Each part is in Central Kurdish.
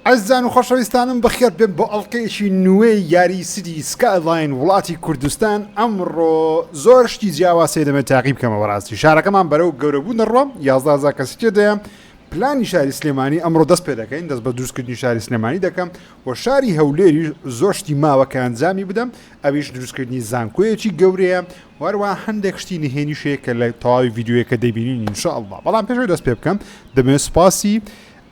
ئەزیزان و خۆشەویستانم بەخێر بێن بۆ ئەڵلقەیەکی نوێی یاری Cities Skylines وڵاتی کوردستان ئەمڕۆ زۆر شتی جیاواز هەیە دەمێت تاقی بکەمە بەڕاستی شارەکەمان بەرەو گەورەبوون دەڕۆم 11 کەسی تێدایە پلانی شاری سلێمانی ئەمڕۆ دەست پێ دەکەین دەست بە دروستکردنی شاری سلێمانی دەکەم و شاری هەولێریش زۆر شتی ماوە کە ئەنجامی بدەم ئەویش دروستکردنی زانکۆیەکی گەورەیە وەروە هەندێک شتی نهێنیش هەیە کە لە تەواوی ڤیدیۆیەکە دەبینین ان شاء الله بەڵام پێش ئەوەی دەست پێ بکەم دەمەوێت سوپاسی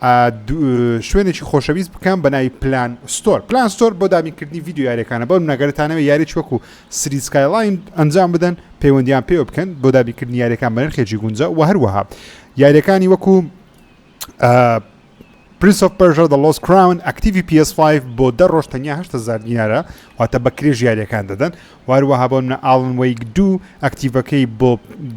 شوێنێکی خۆشەویست بکەم بە ناوی پلان ستۆر پلان ستۆر بۆ دابینکردنی ڤیدیۆ یاریەکانە بۆ نەگەرتانەوە یاریی وەکو Cities Skylines ئەنجام بدەن پەیوەندیان پێوە بکەن بۆ دابینکردنی یاریەکان بە نرخێکی گونجا و هەروەها یاریەکانی وەکو Prince of Persia The Lost Crown active ی PS5 بۆ دە ڕۆژ تەنیا 8000 دینارە واتە بە کرێژ یاریەکان دەدەن واروەها بۆ منە Alan Wake دوو active ەکەی بۆ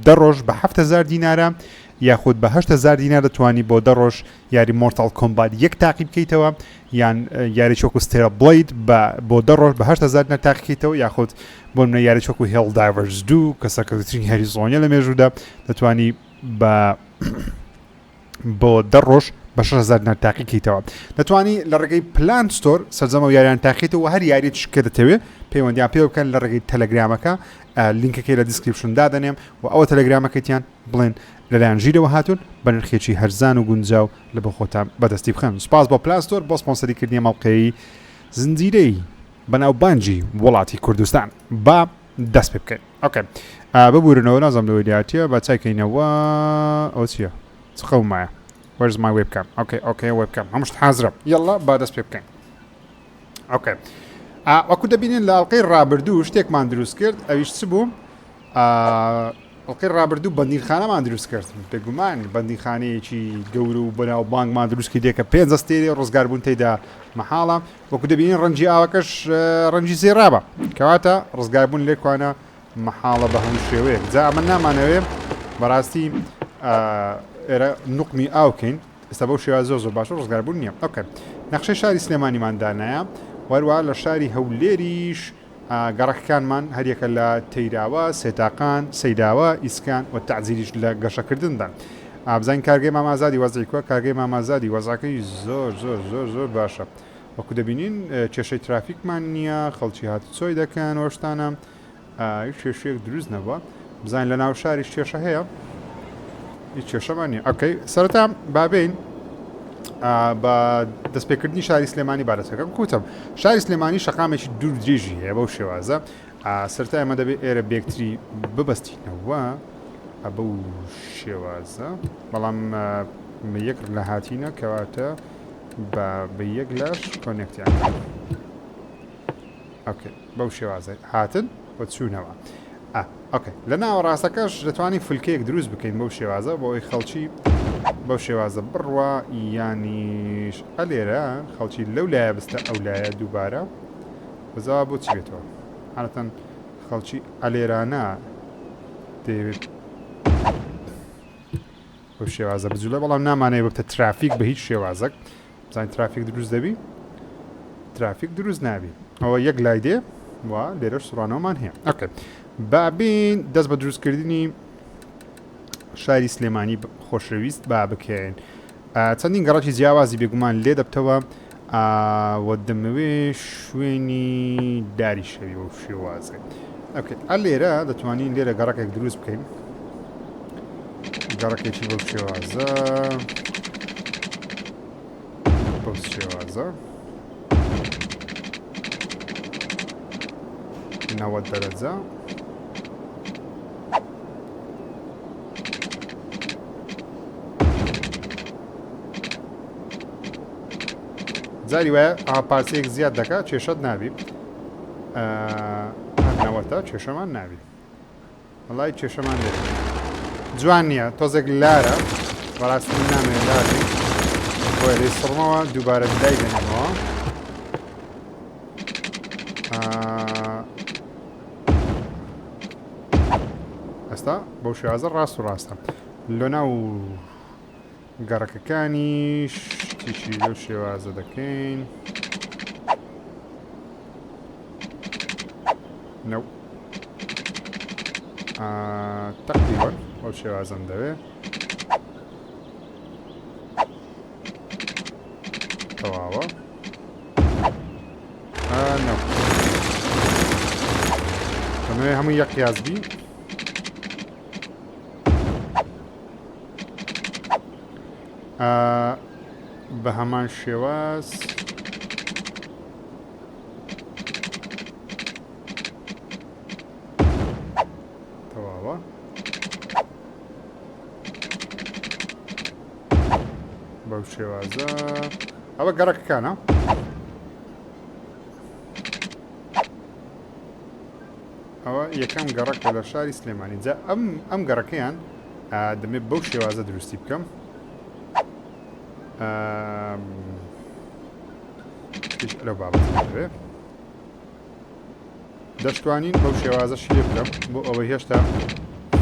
دە ڕۆژ بە 7000 دینارە یاخود بە 8000 دینار دەتوانی بۆ دە ڕۆژ یاری Mortal Kombat یەک تاقی بکەیتەوە یان یاری وەکو Stellar Blade بە بۆ دە ڕۆژ بە 8000 دینار تاقیکەیتەوە یاخود بۆ منە یاری وەکو Helldivers دوو کە سەرکەوتووترین یاری زۆنیە لە مێژوودا دەتوانی بە بۆ دە ڕۆژ بە 6000 دینار تاقی کەیتەوە دەتوانی لە ڕێگەی پلان ستۆر سەرجەمە یاریان تاقیتەوە هەر یاریت کە دەتەوێت پەیوەندیان پێ بکەن لە ڕێگەی تەلەگرامەکە لینکەکەی لە description دادەنێم و ئەوە تەلەگرامەکەتیان بڵێن لەلایەن ژیرەوە هاتوون بە نرخێکی هەرزان و گونجاو لە بۆ خۆتان بەدەستی بخەن سوپاس بۆ پلان ستۆر بۆ سپۆنسەریکردنی ئەم ئەڵقەی زنجیرەی بەناوبانگی وڵاتی کوردستان با دەست پێ بکەین okay ببورنەوە نازانم لەوەی لاتیە با چایکەینەوە ئەوە چییە چ قەومایە Where's my webcam okay okay webcam هەموو شت حازرە یەڵا با دەست پێ بکەین okay وەکو دەبینین لە ئەڵلقەی ڕابردوو شتێکمان دروست کرد ئەویش چ بوو ئەڵلقەی ڕابردوو بەندیخانەمان دروست کرد بێگومان بەندیخانەیەکی گەورە و بەناو بانگمان دروست کردێ کە پێنج ئەستێرەی ڕزگاربوون تێدا مەحاڵە وەکو دەبینین ڕەنگی ئاوەکەش ڕەنگی زێرابە کەواتە ڕزگاربوون لێکوانە مەحاڵە بە هەموو شێوەیەک جا ئەمە نامانەوێ بەڕاستی ئێرە نوقمی ئاوکەین ئێستا بەو شێواز زۆر زۆر باشە ڕزگاربوون نییە okay نەخشەی شاری سلێمانیمان دانایە وەروە لە شاری هەولێریش گەڕەکەکانمان هەریەکە لە تەیراوە، سێتاقان، سەیداوە، ئیسکان و تەعزیریش لە گەشەکردندان. بزانین کارگەی مام ئازادی وەزعی کوە؟ کارگەی مام ئازادی وەزعەکەی زۆر زۆر زۆر زۆر باشە. وەکو دەبینین کێشەی ترافیکمان نییە، خەڵکی هاتوچۆی دەکەن و شتانە. هیچ کێشەیەک دروست نەبووە. بزانین لە ناو شاریش کێشە هەیە؟ هیچ کێشەمان نییە. okay سەرەتا با بێین بە دەستپێکردنی شاری سلێمانی بارەسەکەم کوتم شاری سلێمانی شەقامێکی دوور درێژی هەیە بەو شێوازە سەرتا ئێمە دەبێت ئێرە بێکتری ببەستینەوە بەو شێوازە بەڵام یەک لە هاتینە کەواتە بە بە یەک لاش connect یان okay بەو شێوازە هاتن و چوونەوە ئا okay لە ناوەڕاستەکەش دەتوانین فلکەیەک دروست بکەین بەو شێوازە بۆ ئەوی خەڵکی بەو شێوازە بڕوا یانیش ئەلێرە خەڵکی لەو لایە بستە ئەو لایە دووبارە بەزاوا بۆ چی بێتەوە عادەتەن خەڵکی ئەلێرانە دەیەوێت بەو شێوازە بجولە بەڵام نامانەیە ببتە ترافیک بە هیچ شێوازێک بزانین ترافیک دروست دەبی ترافیک دروست نابی ئەوە یەک لای دێ و لێرەش سوڕانەوەمان هەیە okay بابین دەست بە دروستکردنی شاری سلێمانی خۆشەویست با بکەین چەندین گەڕەکی جیاوازی بێگومان لێ دەبتەوە و دەمەوێ شوێنی داری شەوی و شێوازێ okay ئە لێرە دەتوانین لێرە گەڕەکێک دروست بکەین گەڕەکێکی بەو شێوازە بەو شێوازە 90 دەرەجە جاری وایە پارچەیەک زیاد دەکات کێشەت نابی نەوەتە کێشەمان نابی وەڵای کێشەمان لێ جوان نییە تۆزێک لارە بەڕاستی من نامەوێت لار بی بۆیە لێی سڕمەوە دووبارە لای دەنێمەوە ئێستا بەو شێوازە ڕاست و ڕاستە لە ناو گەڕەکەکانیش شتێکی لەو شێوازە دەکەین نەو تقریبا ئەو شێوازم دەوێ. تەواوە نەو دەمەوێت هەموو یەک قیاس بی بە هەمان شێواز تەواوە بەو شێوازە ئەوە گەڕەکەکانە ئەوە یەکەم گەڕەکە لە شاری سلێمانی جا ئەم ئەم گەڕەکەیان دەمێت بەو شێوازە دروستی بکەم لەو بابەت دەوێت دەشتوانین بەو شێوازەشی لێ بکەم بۆ ئەوەی هێشتا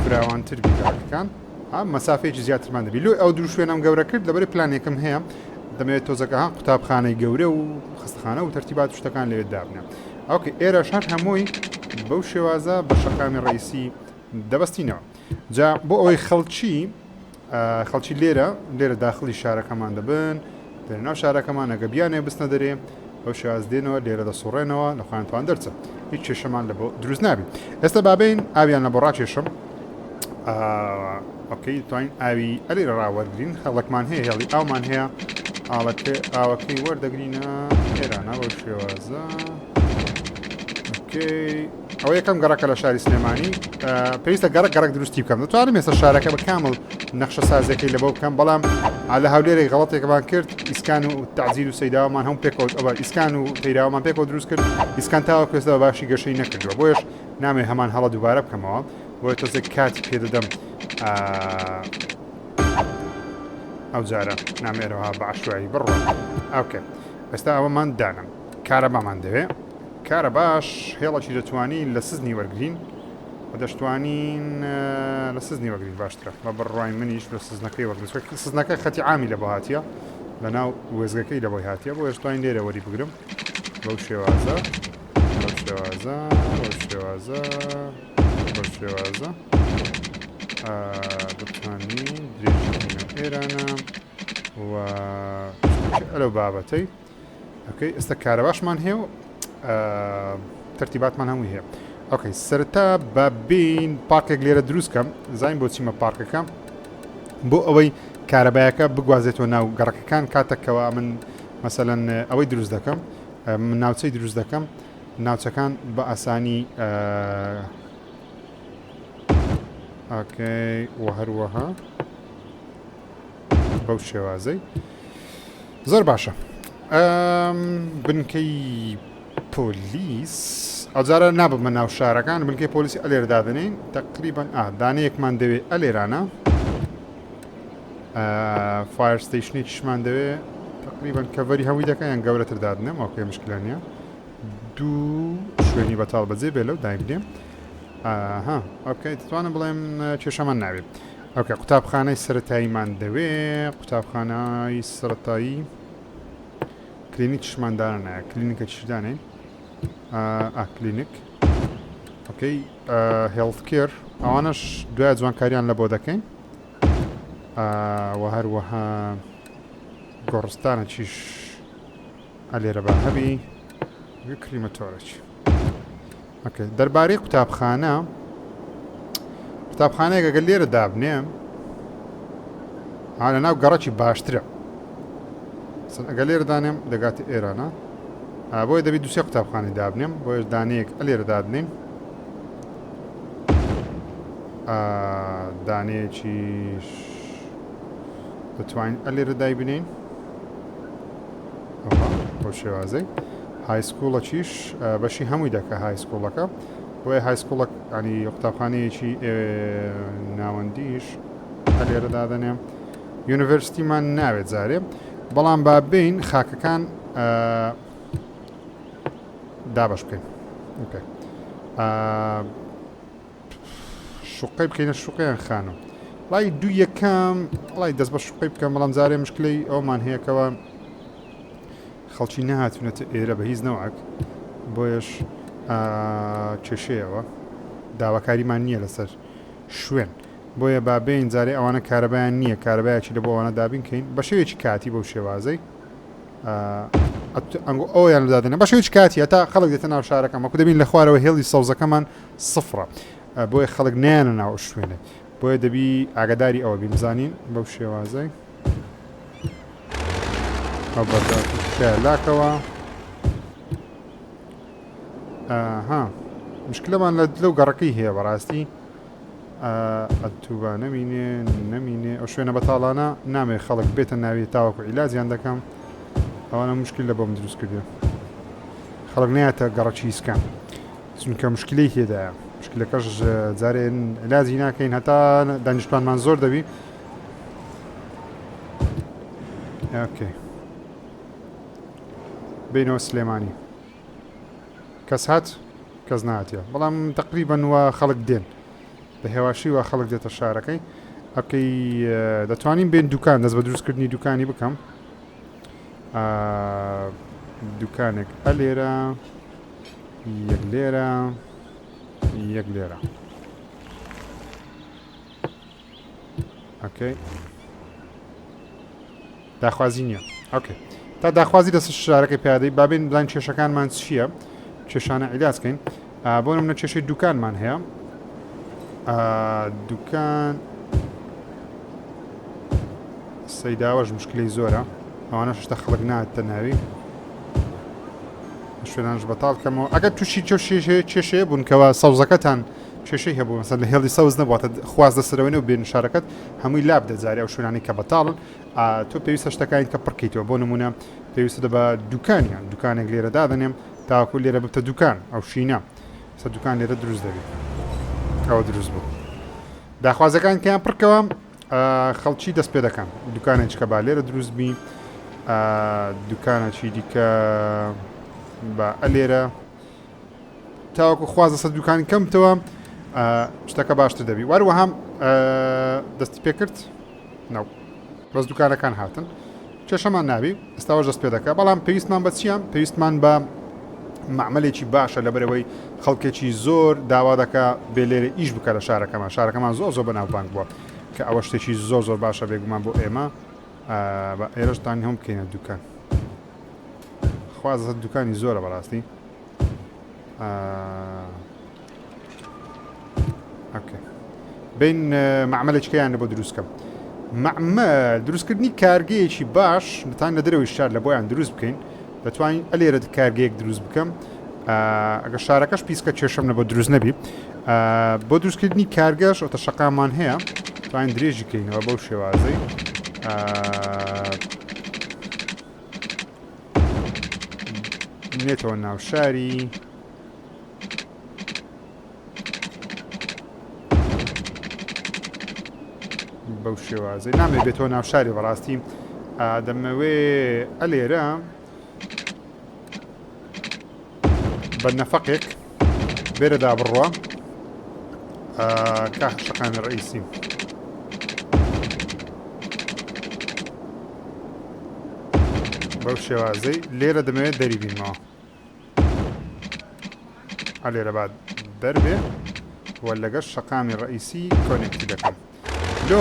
فراوانتر بی گەڕەکەکان مەسافەیەکی زیاترمان دەبی لۆی ئەو دوو شوێنم گەورە کرد لەبەری پلانێکم هەیە دەمەوێت تۆزەکە ها قوتابخانەی گەورە و خستخانە و تەرتیبات و شتەکان لەوێ دابنێم okay ئێرەش هەر هەمووی بەو شێوازە بە شەقامی ڕئیسی دەبەستینەوە جا بۆ ئەوەی خەڵکی خەڵکی لێرە لێرە داخلی شارەکەمان دەبن دێنە ناو شارەکەمان ئەگە بیانێ بستنە دەرێ بەو شێواز دێنەوە لێرە دەسوڕێنەوە لە خۆیان توان دەرچن هیچ کێشەمان لە بۆ دروست نابی ئێستا بابین ئاویان لە بۆ ڕاکێشم okay توانین ئاوی ئەلێرە ڕاوەرگین خەڵکمان هەیە هێڵی ئاومان هەیە ئاڵەکە ئاوەکەی وەردەگرینە ئێرانە بەو شێوازە okay ئەوە یەکەم گەڕەکە لە شاری سلێمانی پێویستە گەڕک گەڕک دروستی بکەم دەتوانم ئێستا شارەکە بە کامل نەخشە سازەکەی لەبۆ بکەم بەڵام لە هەولێرێک غەڵەتێکمان کرد ئیسکان و تەعجیل و سەیداوەمان هەم پێکەوت ئەوە ئیسکان و تەیراوەمان پێکەوە دروست کرد ئیسکان تاوەکو ئێستا بە باشی گەشەی نەکردووە بۆیەش نامێ هەمان هەڵە دووبارە بکەمەوە بۆیە تۆزێک کاتی پێدەدەم ئەو جارە نامێرەوە بە عشوایی بڕۆ okay ئێستا ئەوەمان دانم کارەبامان دەوێ کارەباش هێڵەکی دەتوانین لە سزنی وەرگین و دەشتوانین لە سزنی وەگرین باشترە بە بڕوای منیش لە سزنەکەی وەگرین سزنەکە خەتی عامی لە بۆ هاتیە لە ناو وێزگەکەی لە بۆی هاتیە بۆ هێشتوانین لێرە وەری بگرم بەو شێوازە بەو شێوازە بەو شێوازە بەو شێوازە دەتوانین درێژکەینەوە ئێرانە و ئەلەو بابەتەی okay ئێستا کارەباشمان هەیە و تەرتیباتمان هەمووی هەیە okay سەرەتا با بین پارکێک لێرە دروست کەم زانین بۆ چیمە پارکەکە بۆ ئەوەی کارەبایەکە بگوازێتەوە ناو گەڕەکەکان کاتێکەوە من مەسەلەن ئەوەی دروست دەکەم من ناوچەی دروست دەکەم ناوچەکان بە ئاسانی okay و هەروەها بەو شێوازەی زۆر باشە بنکەی پۆلیس ئەوجارە نابمە ناو شارەکان بنکەی پۆلیسی ئەلێر دادنین تقریبان دانەیەکمان دەوێت ئەلێرانە fire station ێکیشمان دەوێ تقریبان cover ی هەمووی دەکەن یان گەورەتر دادنێم okay مشکلە نییە دوو شوێنی بەتاڵ بەجێ بێ لەو دایبنێم ها okay دەتوانم بڵێم کێشەمان ناوێت okay قوتابخانەی سەرەتاییمان دەوێ قوتابخانەی سەرەتایی کلینیکشمان دانایە کلینیکە چیدانێ ئا کلینیک okay health care ئەوانەش دوای جوانکاریان لە بۆ دەکەین و هەروەها گۆڕستانە چیش ئەلێرە با هەبی crematory okay دەربارەی قوتابخانە قوتابخانەیەک ئەگەر لێرە دابنێم لە ناو گەڕەکی باشترە ئەگەر لێرە دانێم دەگاتە ئێرانە بۆیە دەبی دوسێ قوتابخانەی دابنێم بۆیە دانەیەک ئەلێرە دادنێم دانەیەکیش دەتوانین ئەلێرە دایبنین بەو شێوازەی high school ەکیش بەشی هەمووی دەکە high school ەکە بۆیە high school ەک ینی قوتابخانەیەکی ناوەندیش لێرە دادەنێم university مان ناوێت جارێ بەڵام با بین خاکەکان دابش بکەین شوقەی بکەینە شوقەیان خانم وڵی دوو یەکەم وڵی دەست بە شوقەی بکەم بەڵام جارێ مشکلەی ئەومان هەیەکەوە خەڵکی نەهاتونەتە ئێرە بە هیچ نەوەک بۆیەش کێشەیەوە داواکاریمان نییە لەسەر شوێن بۆیە بابین جارێ ئەوانە کارەبایان نییە کارەبایەکی لە بۆ ئەوانە دابین کەین بە شێوەیەکی کاتی بەو شێوازەی. ئەنگۆ ئەویان لەدادنە بەشێوی کاتی هەتا خەڵک دێتە ناو شارەکەم وەکو دەبین لە خوارەوە هێڵی سەوزەکەمان سفرە بۆیە خەڵک نیانە ناو شوێنێ بۆیە دەبی ئاگاداری ئەوە بین بزانین بەو شێوازەی ئەو بەردە لاکەوە ئەها مشکلەمان لە لەو گەڕەکەی هەیە بەڕاستی ئەتوبا نەمینێ نەمینێ ئەو شوێنە بەتاڵانە نامێ خەڵک بێتە ناوی تاوەکو عیلاجیان دەکەم ئەوانە مشکل لە بۆم دروست کردێ خەڵک نایەتە گەڕەکی ئیسکان چونکە مشکلەی تێدایە مشکلەکەش جارێ عیلاجی ناکەین هەتا دانیشتوانمان زۆر دەبی okay بینەوە سلێمانی کەس هات؟ کەس نەهاتیە بەڵام تەقریبەن وا خەڵک دێن بە هێواشی وا خەڵک دێتە شارەکەی okay دەتوانین بێن دوکان دەست بە دروستکردنی دوکانی بکەم دوکانێک ئەلێرە یەک لێرە یەک لێرە okay داخوازی نییە okay تا داخوازی لەسەر شارەکەی پیادەی بابین بزانین کێشەکانمان چییە کێشانە عیلاج کەین بۆ نمونە کێشەی دوکانمان هەیە دوکان سەیداوەش مشکلەی زۆرە ئەوانە شتە خەڵک ناتە ناوی شوێنانش بەتاڵ کەمەوە ئەگەر تووشی کێشەیە بوون کەەوە سەوزەکەتان کێشەی هەبوو مەسەن لە هێڵی سەوز نەبووە خواست لەسەرەوە نەو بێن شارەکەت هەمووی لاب دەجارێ ئەو شوێنانی کە بەتاڵن تۆ پێویستە شتەکانی کە پڕکەیتەوە بۆ نمونە پێویستە دەبە دوکانیان دوکانێک لێرە دادەنێم تاوەکو لێرە ببتە دوکان ئەو شینە سە دوکان لێرە دروست دەبێت ئەوە دروست بوو داخوازەکان کەیان پڕکەوە خەڵکی دەست پێ دەکەن دوکانێک کە با لێرە دروست بی دوکانێکی دیکە بە ئەلێرە تاوەکو خواز لەسەر دوکان کەمتەوە شتەکە باشتر دەبی واروەها دەستی پێکرد ناو بەس دوکانەکان هاتن کێشەمان نابی ئێستاوە دەست پێ دەکە بەڵام پێویستمان بە چییە پێویستمان بە معملێکی باشە لە بەرەوەی خەڵکێکی زۆر داوا دەکا بێ لێرە ئیش بکە لە شارەکەمان شارەکەمان زۆر زۆر بەناوبانگ بووە کە ئەوە شتێکی زۆر زۆر باشە بێگومان بۆ ئێمە بە ئێرەشتان هەم بکەینە دوکان خوازە دوکانی زۆرە بەڕاستی okay بین مەعمەلێکیان بۆ دروستکەم مەعمە دروستکردنی کارگەیەکی باش دەتان لە دەرەوەی شار لە بۆیان دروست بکەین دەتوانین ئەلێرە کارگەیەک دروست بکەم ئەگە شارەکەش پیسکە کێشەم نە بۆ دروست نەبی بۆ دروستکردنی کارگەش ئەوتە شەقامان هەیە توانین درێژی کەینەوە بەو شێوازەی بنێتەوە ناو شاری بەو شێوازەی نامێ بێتەوە ناو شاری بەڕاستی دەمەوێ ئەلێرە بە نەفەقێک بێرەدا بڕوا کا شەقامی ڕئیسی بەو شێوازەی لێرە دەمەوێت دەری بینمەوە ئەلێرە با دەربێ و لەگەر شەقامی ڕئیسی connect ی دەکەم لۆ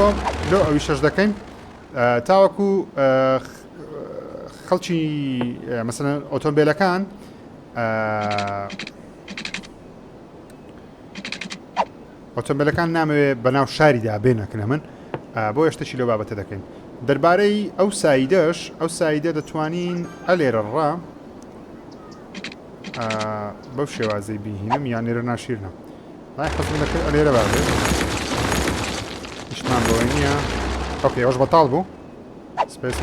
لۆ ئەوی شەش دەکەین تاوەکو خەڵکی مەسەن ئۆتۆمبیلەکان ئۆتۆمبیلەکان نامەوێ بەناو شاریدا بێنەکنە من بۆ شتێکی لەو بابەتە دەکەین دەربارەی ئەو side ەش ئەو side ە دەتوانین ئەلێرە ڕا بەو شێوازەی بیهینم یان لێرە ناشیرنە ئای حەزم دەکرد ئەلێرە بابێت ئیشمان بەوەی نییە okay ئەوش بەتاڵ بوو space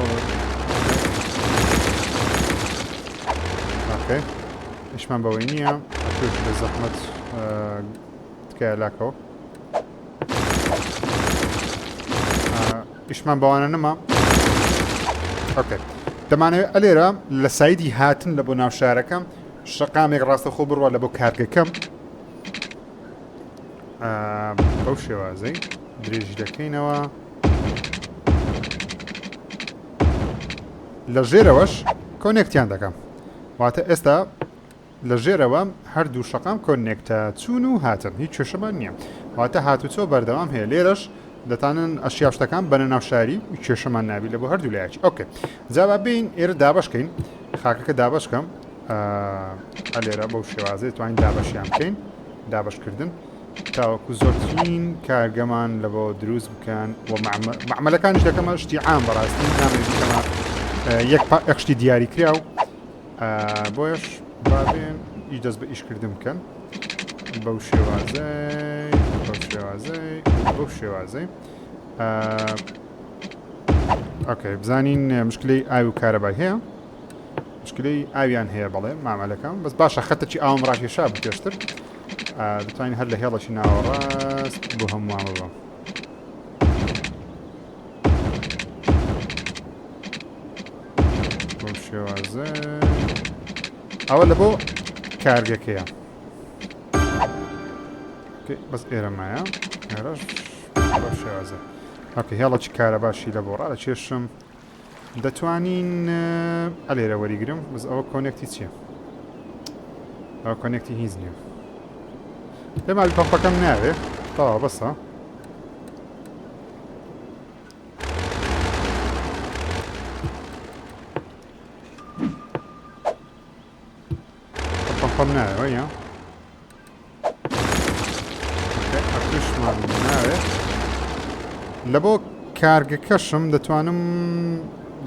okay ئیشمان بەوەی نییە ئەتوش بە زەحمەت تکایە لاکەوە ئیشمان بەوانە نەما okay دەمانەوێت ئەلێرە لە side ی هاتن لە بۆ ناو شارەکەم شەقامێک ڕاستەخۆ بڕوە لە بۆ کارگەکەم بەو شێوازەی درێژی دەکەینەوە لە ژێرەوەش connect یان دەکەم واتە ئێستا لە ژێرەوە هەردوو شەقام connect ە چوون و هاتن هیچ کێشەمان نییە واتە هاتوچۆ بەردەوام هەیە لێرەش. دەتانن ئەشیا شتەکان بەنە ناو شاری کێشەمان نابی لە بۆ هەردوو لایەکی okay جا با بین ئێرە دابشکەین خاکەکە دابشکەم ئەلێرە بەو شێوازەی توانین دابەشیان بکەین دابشکردن تاوەکو زۆرترین کارگەمان لە بۆ دروست بکەن و مەعمەلەکانیش دەکەمە شتی عام بەڕاستی نامەوێت بکەمە یەک یەک شتی دیاری کراو بۆیەش بابێن ئیش دەست بە ئیشکردن بکەن بەو شێوازەی بەو شێوازەی بەو شێوازەی okay بزانین مشکلەی ئاو و کارەبای هەیە مشکلەی ئاویان هەیە بەڵێ مامەلەکەم بەس باشە خەتەکی ئاوم ڕاکێشا بوو پێشتر دەتوانین هەر لە هێڵەکی ناوەڕاست بۆ هەمووان ببم بەو شێوازە ئەوە لە بۆ کارگەکەیە بەس ئێرە مایە ئێرەش بەو شێوازە okay هێڵەکی کارەباشی لە بۆ ڕادەکێشم دەتوانین ئەلێرە وەریگرم بەس ئەوە connect ی چییە؟ ئەوە connect ی هیچ نییە پێماوی پەمپەکەم ناوێ تەواو بەسە پەمپەم ناوێ وەنیە ئەکوشمان ناوێ لە بۆ کارگەکەشم دەتوانم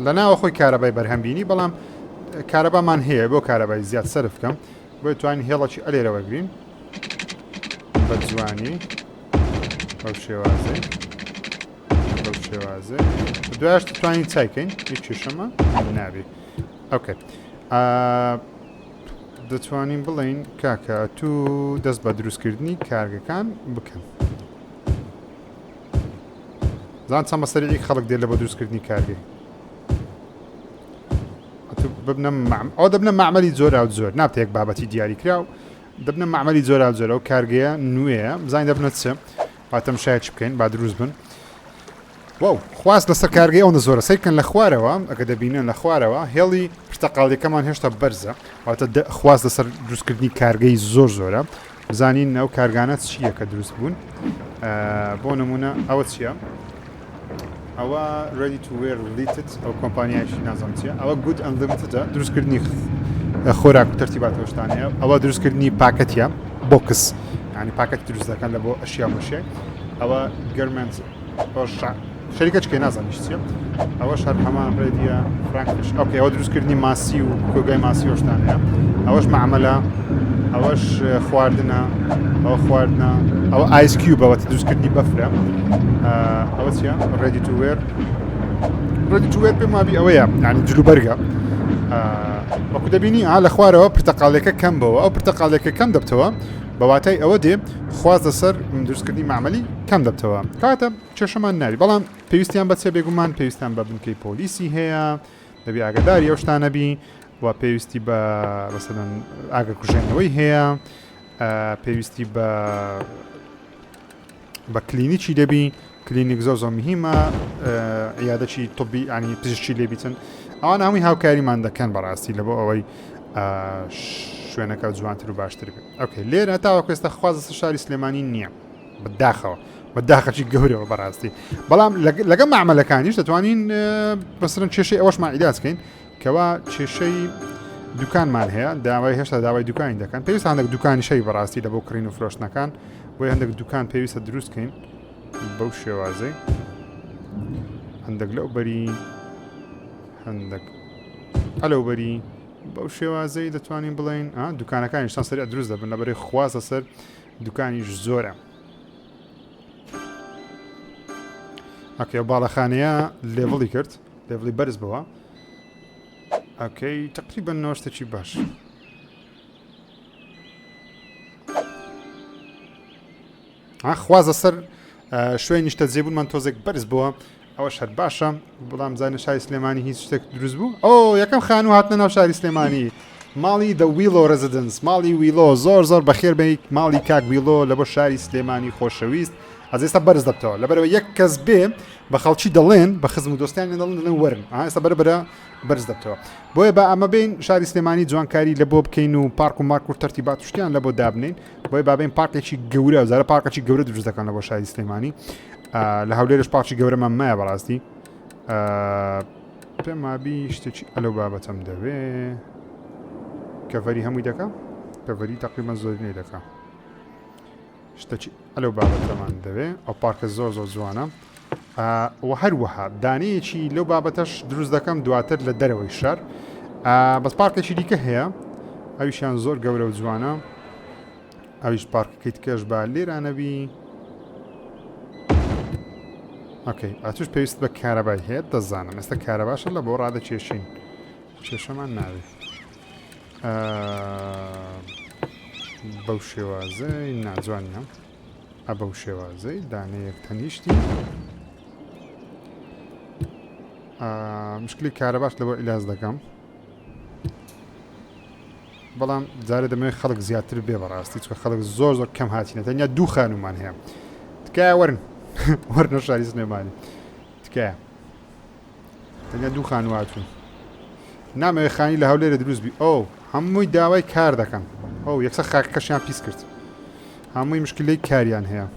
لە ناوە خۆی کارەبای بەرهەم بینی بەڵام کارەبامان هەیە بۆ کارەبای زیاد سەرف بکەم بۆی توانین هێڵەکی ئەلێرە وەرگین بە جوانی بەو شێوازەی بەو شێوازەی دوایش دەتوانین چایکەین هیچ کێشەمە نابێ okay دەتوانین بڵێین کاکە تو دەست بە دروستکردنی کارگەکان بکەن زان چەند بەسەری خەڵک دێت لە بۆ دروستکردنی کارگەی ببنە ئەو دەبنە معمەلی زۆر و زۆر نابێت یەک بابەتی دیاریکراو دەبنە معمەلی زۆر و زۆر ئەو کارگەیە نوێیە بزانین دەبنە چ باتەم شایەت بکەین با دروست بن واو خواست لەسەر کارگەی ئەوەندە زۆرە سەیرکەن لە خوارەوە ئەگە دەبینن لە خوارەوە هێڵی پرتەقاڵیەکەمان هێشتا بەرزە واتە خواست لەسەر دروستکردنی کارگەی زۆر زۆرە بزانین ئەو کارگانە چییە کە دروست بوون بۆ نمونە ئەوە چییە؟ ئەوە ready to wear related ئەو کۆمپانیایش نازانم چیە ئەوە good unlimited دروستکردنی خۆراک و تەرتیباتەوە شتانەیە ئەوە دروستکردنی پاکەتە box ینی پاکەت دروست دەکەن لە بۆ ئەشیا بەشێ ئەوە garment شەریکە چکەی نازانیش چیە ئەوەش هەر هەمان ڕێدیە فرانکش okay ئەوە دروستکردنی ماسی و کۆگای ماسی و شتانەیە ئەوەش معمەلە ئەوەش خواردنە ئەوە خواردنە ئەوە ice cube ئەوە دروستکردنی بەفرە ئەوە چیە ready to wear ready to wear پێم وابی ئەوەیە یعنی جلوبەرگە وەکو دەبینی ئا لە خوارەوە پرتەقالەکە کەم بەوە ئەو پرتەقالەکە کەم دەبتەوە بە واتای ئەوە دێ خواست لەسەر دروستکردنی مەعمەلی کەم دەبتەوە کاتە کێشەمان نابی بەڵام پێویستیان بە چێ بێگومان پێویستیان بە بنکەی پۆلیسی هەیە دەبی ئاگداری ئەو شتانە بی و پێویستی بە مەسەلەن ئاگرکوژێنەوەی هەیە پێویستی بە بە کلینیکی دەبی کلینیک زۆر زۆر مهمە عیادەکی طبی ینی پزیشکی لێبیتن ئەوان هەمووی هاوکاریمان دەکەن بەڕاستی لە بۆ ئەوەی شوێنەکە جوانتر و باشتر بێت okay لێرە تاوەکو ئێستا خوازە شاری سلێمانی نییە بەداخەوە بەداخەکی گەورەوە بەڕاستی بەڵام لەگە معمەلەکانیش دەتوانین بەسرن کێشەی ئەوەشمان عیلاج کەین کەوا کێشەی دوکانمان هەیە داوای هێشتا داوای دوکانی دەکەن پێویست هەندێک دوکانی شەوی بەڕاستی لە بۆ کڕین و فرۆشتنەکان بۆی هەندێک دوکان پێویستە دروستکەین بەو شێوازەی هەندێک لەو بەری هەندێک ئەلەو بەری بەو شێوازەی دەتوانین بڵێین دوکانەکانیش چەند سەریع دروست دەبن لەبەرەی خوازە سەر دوکانیش زۆرە okay ئەو باڵەخانەیە level ی کرد level ی بەرز بەوە okay تقریبا نۆشتێکی باش خوازە سەر شوێنی نیشتەجێبوونمان تۆزێک بەرز بووە ئەوەش هەر باشە بەڵام زانە شاری سلێمانی هیچ شتێک دروست بوو ئەو یەکەم خانوو هاتنە ناو شاری سلێمانی ماڵی The Willow Residence ماڵی ویلۆ زۆر زۆر بەخێر بیت ماڵی کاک ویلۆ لە بۆ شاری سلێمانی خۆشەویست ئەز ئێستا بەرز دەبتەوە لەبەرەوە یەک کەس بێ بە خەڵکی دەڵێن بە خزم و دۆستیان دەڵێن دەڵێن وەرن ئێستا بەرە بەرە بەرز دەبتەوە بۆیە با ئەمە بین شاری سلێمانی جوانکاری لە بۆ بکەین و پارک و مارک و تەرتیبات شتیان لە بۆ دابنین بۆیە بابین پارکێکی گەورە زارە پارکێکی گەورە دروست دەکەن لە بۆ شاری سلێمانی. لە هەولێرش پارکی گەورەمان مایە بەڕاستی پێم وابی شتێکی ئەلەو بابەتەم دەوێ cover ی هەمووی دەکە cover ی تقریبا زۆرینەی دەکە شتەکی ئەلەو بابەتەمان دەوێ ئەو پارکە زۆر زۆر جوانە و هەروەها دانەیەکی لەو بابەتەش دروست دەکەم دواتر لە دەرەوەی شار بەس پارکێکی دیکە هەیە ئەویشیان زۆر گەورە و جوانە ئەویش پارکەکەی تکەش بە لێرانەبی okay ئەتوش پێویست بە کارەبای هەیە دەزانم ئێستا کارەباشە لە بۆ ڕادەکێشین کێشەمان ناوێت بەو شێوازەی ناجوان نیە ئە بەو شێوازەی دانەیەک تەنیشتی مشکلی کارەباش لەبۆ ئیلاز دەکەم بەڵام جارێ دەمەوێت خەڵک زیاتر بێ بەڕاستی چکە خەڵک زۆر زۆر کەم هاتینە تەنیا دوو خانومان هەیە تکایە وەرن وەرنە شاری سلێمانی تکایە تەنیا دوو خانوو هاتوون نامەوێت خانی لە هەولێرە دروست بی ئەو هەمووی داوای کار دەکەن ئەو یەکسەر خاکەکەشیان پیس کرد هەمووی مشکلەی کاریان هەیە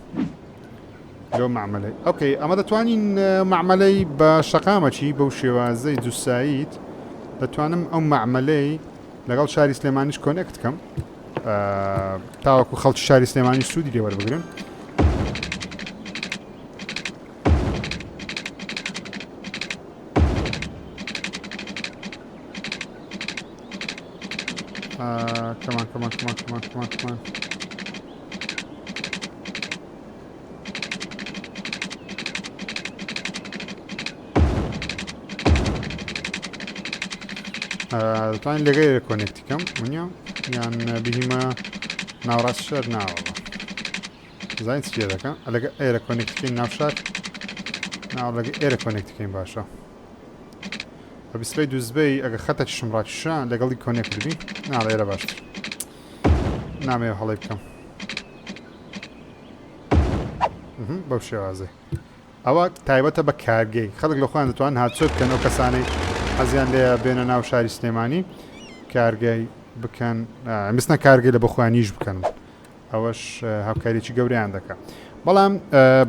لەو مەعمەلەی okay ئەمە دەتوانین مەعمەلەی بە شەقامەکی بەو شێوازەی دوسایت دەتوانم ئەو مەعمەلەی لەگەڵ شاری سلێمانیش connect کەم تاوەکو خەڵکی شاری سلێمانی سوودی لێ وەربگرن کەمان کەمان کەمان کەمان کەمان کەمان دەتوانین لەگەی connect ی کەم منە یان بهیمە ناوەڕاست شار ناوەوە زانین چی دەکەم لەگە ئێرە connect ەکەین ناو شار ناو لەگە ئێرە connect ەکەین باشە بە بسبەی دووزبەی ئەگە خەتەکیشم ڕاکیشا لەگەڵی connect بی ناڵێ ئێرە باشتر نامەوێ هەڵەی بکەم بەو شێوازەی ئەوە تایبەتە بە کارگەی خەڵک لە خۆیان دەتوان هاتچۆ بکەن ئەو کەسانەی حەزیان لێ بێنە ناو شاری سلێمانی کارگەی بکەن مسنە کارگەی لە بۆخۆیانیش بکەن ئەوەش هاوکاریی گەوریان دەکە بەڵام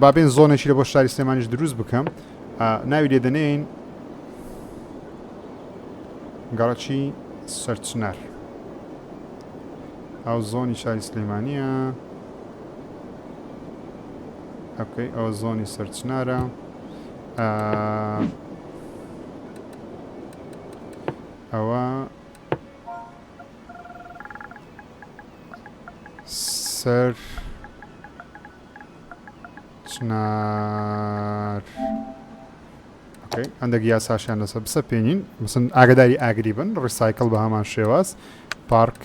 بابێن zone ێکی لە بۆ شاری سلێمانیش دروست بکەم ناوی لێ دەنێین گەڕەکی سەرچنار ئەو zone ی شاری سلێمانیە okay ئەوە zone ی سەرچنارە ئەوە سەر چنار okay هەندێک یاساشیان لەسەر بسەپێنین مثلەن ئاگداری ئاگری بن recycle بە هەمان شێواز پارک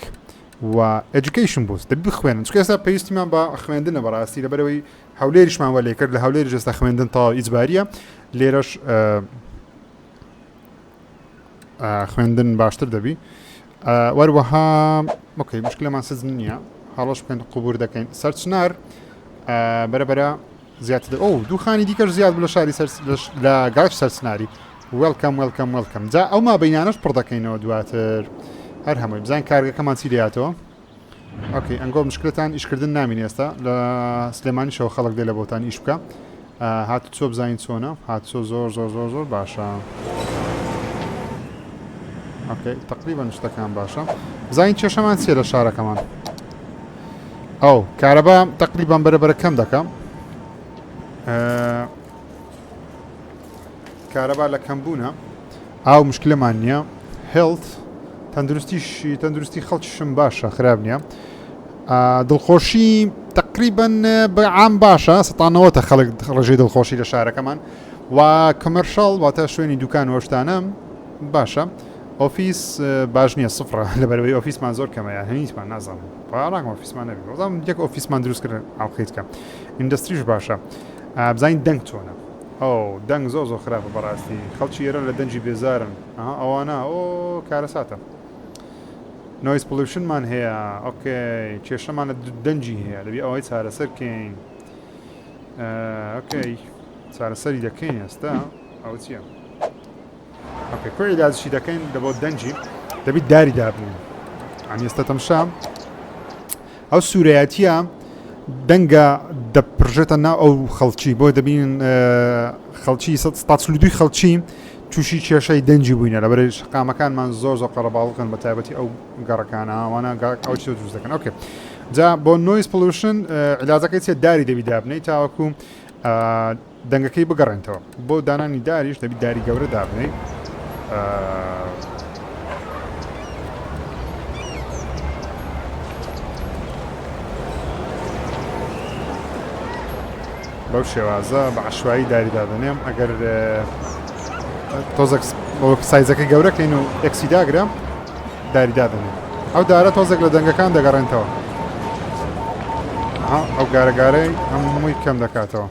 و education boost دەبی بخوێنن چونکە ئێستا پێویستیمان بە خوێندنە بەڕاستی لەبەرەوەی هەولێریشمان وە لێکرد لە هەولێریش ئێستا خوێندن تەواو ئیجباریە لێرەش خوێندن باشتر دەبی وەروەها okay مشکلەمان سزن نییە هەڵەش بکەن قبور دەکەین سەرچنار بەرەبەرە زیاتر ئەو دووخانی دیکەش زیاد بوو لە شاری سەر لە گەڕەکی سەرچناری welcome welcome welcome جا ئەو مابینانەش پڕ دەکەینەوە دواتر هەر هەمووی بزانین کارگەکەمان چی لاتەوە okay ئەنگۆ مشکلتان ئیشکردن نامین ئێستا لە سلێمانیشەوە خەڵک دێ لە بۆتان ئیش بکە هات چۆ بزانین چۆنە هات چۆ زۆر زۆر زۆر زۆر باشە okay تقریبا شتەکان باشە بزانین کێشەمان چیە لە شارەکەمان ئەو کارەبا تقریبا بەرە بەرە کەم دەکەم کارەبا لە کەمبوونە ئاو مشکلەمان نییە health تەندروستیشی تەندروستی خەڵکیشم باشە خراپ نییە دڵخۆشی تقریبا بە عام باشە سەتانەوەتە خەڵک ڕژەی دڵخۆشی لە شارەکەمان و commercial واتە شوێنی دوکان وەشتانە باشە office باش نییە سفرە لەبەرەوەی office مان زۆر کەمە یان هەنیچمان نازانم ڕاکم office مان نەبی بەڵام یەک office مان دروست کرد ئاڵقەی بکەم industry ش باشە بزانین دەنگ چۆنە ئەو دەنگ زۆر زۆر خراپە بەڕاستی خەڵکی ئێران لە دەنگی بێزارن ئەها ئەوانە ئۆ کارەساتە noise pollution مان هەیە okay کێشەمان لە دەنگی هەیە دەبی ئەوەی چارەسەر کەین okay چارەسەری دەکەین ئێستا ئەوە چییە؟ okay کوڕی دازشی دەکەین لە بۆ دەنگی دەبیت داری دابنین ئەنی ئێستا تەمشا ئەو سوورایەتیە دەنگە دەپرژێتە ناو ئەو خەڵکی بۆ دەبین خەڵکی 142 خەڵکی تووشی کێشەی دەنگی بووینە لەبەر شەقامەکانمان زۆر زۆر قەرەباڵغن بە تایبەتی ئەو گەڕەکانە ئەوانە ئەو چی دروست دەکەن okay جا بۆ noise pollution علاجەکەی چێ داری دەبی دابنەی تاوەکو دەنگەکەی بگەڕێنتەوە بۆ دانانی داریش دەبی داری گەورە دابنەی بەو شێوازە بە عشوایی داری دادەنێم ئەگەر تۆزێک سایزەکە گەورەکەین و ئێکسی داگرە داری دادەنێم ئەو دارە تۆزێک لە دەنگەکان دەگەڕێنتەوە ئەو گارەگارەی هەمووی کەم دەکاتەوە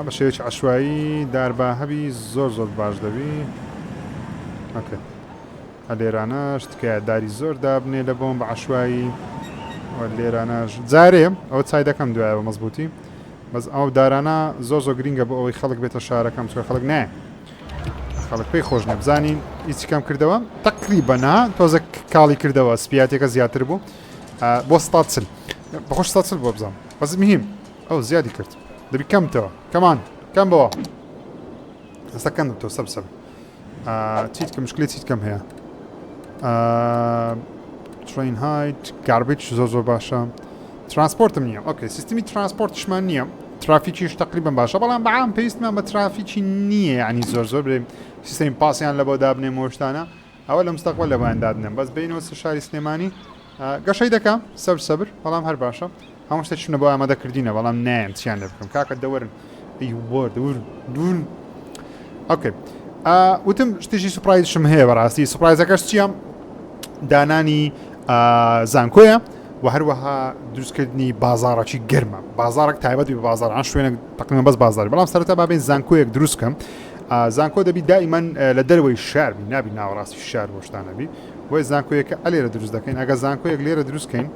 بە شێوەیەکی عشوایی دار با هەبی زۆر زۆر باش دەبی okay لێرانەش تکایە داری زۆر دابنێ لە بۆم بە عشوایی لێرانەش جارێ ئەوە چای دەکەم دوایە بە مەزبوطی بەس ئەو دارانە زۆر زۆر گرینگە بۆ ئەوەی خەڵک بێتە شارەکەم چکە خەڵک نایە خەڵک پێی خۆش نیە بزانین هیچ کەم کردەوە تقریبا نا تۆزە کاڵی کردەوە سپیاتێکە زیاتر بوو بۆ 140 بەخۆش 140 بۆ بزانم بەس مهم ئەو زیادی کرد دەبی کەمتەوە کەمان کەم بەوە ئێستا کەم تۆ سەب سەب چیت کە مشکلی چیت کەم هەیە train height garbage زۆر زۆر باشە transport م نییە okay سیستمی transport یشمان نییە ترافیکیش تقریبا باشە بەڵام بەعام پێویستمان بە ترافیکی نییە ینی زۆر زۆر برێم سیستمی پاسیان لە بۆ دابنێم شتانە ئەوە لە مستەقبل لە بۆیان دادنێم بەس بینەوە سەر شاری سلێمانی گەشەی دەکەم سەبر سەبر بەڵام هەر باشە هەموو شتێک چونە بۆ ئامادە کردینە بەڵام نایم چیان لێ بکەم کاکە دەوەرن ئەی وەر دەور دوور okay وتم شتێکی surprise شم هەیە بەڕاستی surprise ەکەش چییە دانانی زانکۆیە و هەروەها دروستکردنی بازارەکی گەرمە بازارێک تایبەت بە بازاران شوێنێک تقریبا بەس بازاری بەڵام سەرەتا بابین زانکۆیەک دروست کەم زانکۆ دەبی دائیمەن لە دەرەوەی شار بی نابی ناوەڕاستی شار بۆشتانە بی بۆیە زانکۆیەکە ئەلێرە دروست دەکەین ئەگە زانکۆیەک لێرە دروستکەین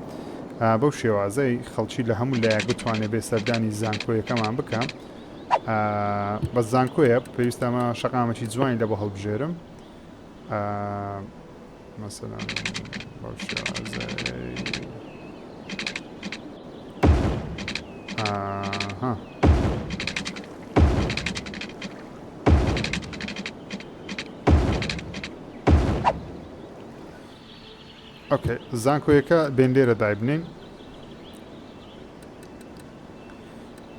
بەو شێوازەی خەڵکی لە هەموو لایەک بتوانێت بێ سەردانی زانکۆیەکەمان بکە بە زانکۆیە پێویستە ئەمە شەقامێکی جوانی لە بۆ هەڵبژێرم مەسەلەن بەو شێوازەی ئاها okay زانکۆیەکە بێن لێرە دایبنین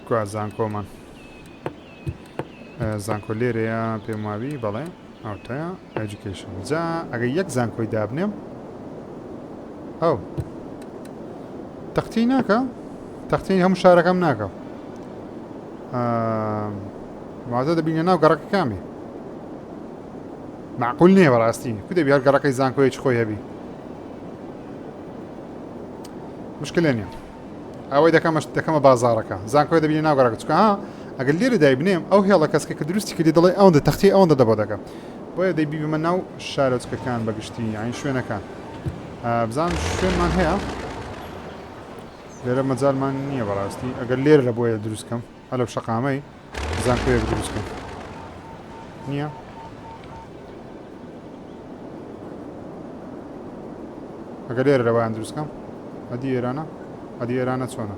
کوا زانکۆمان زانکۆ لێرەیە پێم وابی بەڵێ ئەوتەیە education جا ئەگەر یەک زانکۆی دابنێم ئەو تەختی ناکە تەختی هەموو شارەکەم ناکە واتە دەبینە ناو گەڕەکەکان بێ معقول نییە بەڕاستی کو دەبی هەر گەڕەکەی زانکۆیەکی خۆی هەبی مشکلێ نییە ئەوەی دەکەمە دەکەمە بازارەکە زانکۆی دەبینە ناو گەڕەکە چکە ها ئەگەر لێرە دایبنێم ئەو هێڵە کەسکە کە دروستی کردی دەڵێ ئەوەندە تەختی ئەوەندە دەبۆ دەکەم بۆیە دەی بیبمە ناو شارۆچکەکان بەگشتی یانی شوێنەکان بزان شوێنمان هەیە لێرە مەجالمان نییە بەڕاستی ئەگەر لێرە لە بۆیە دروستکەم ئەلەو شەقامەی زانکۆیەک دروستکەم نییە ئەگەر لێرە لەوایان دروستکەم ئەدی ئێرانە ئەدی ئێرانە چۆنە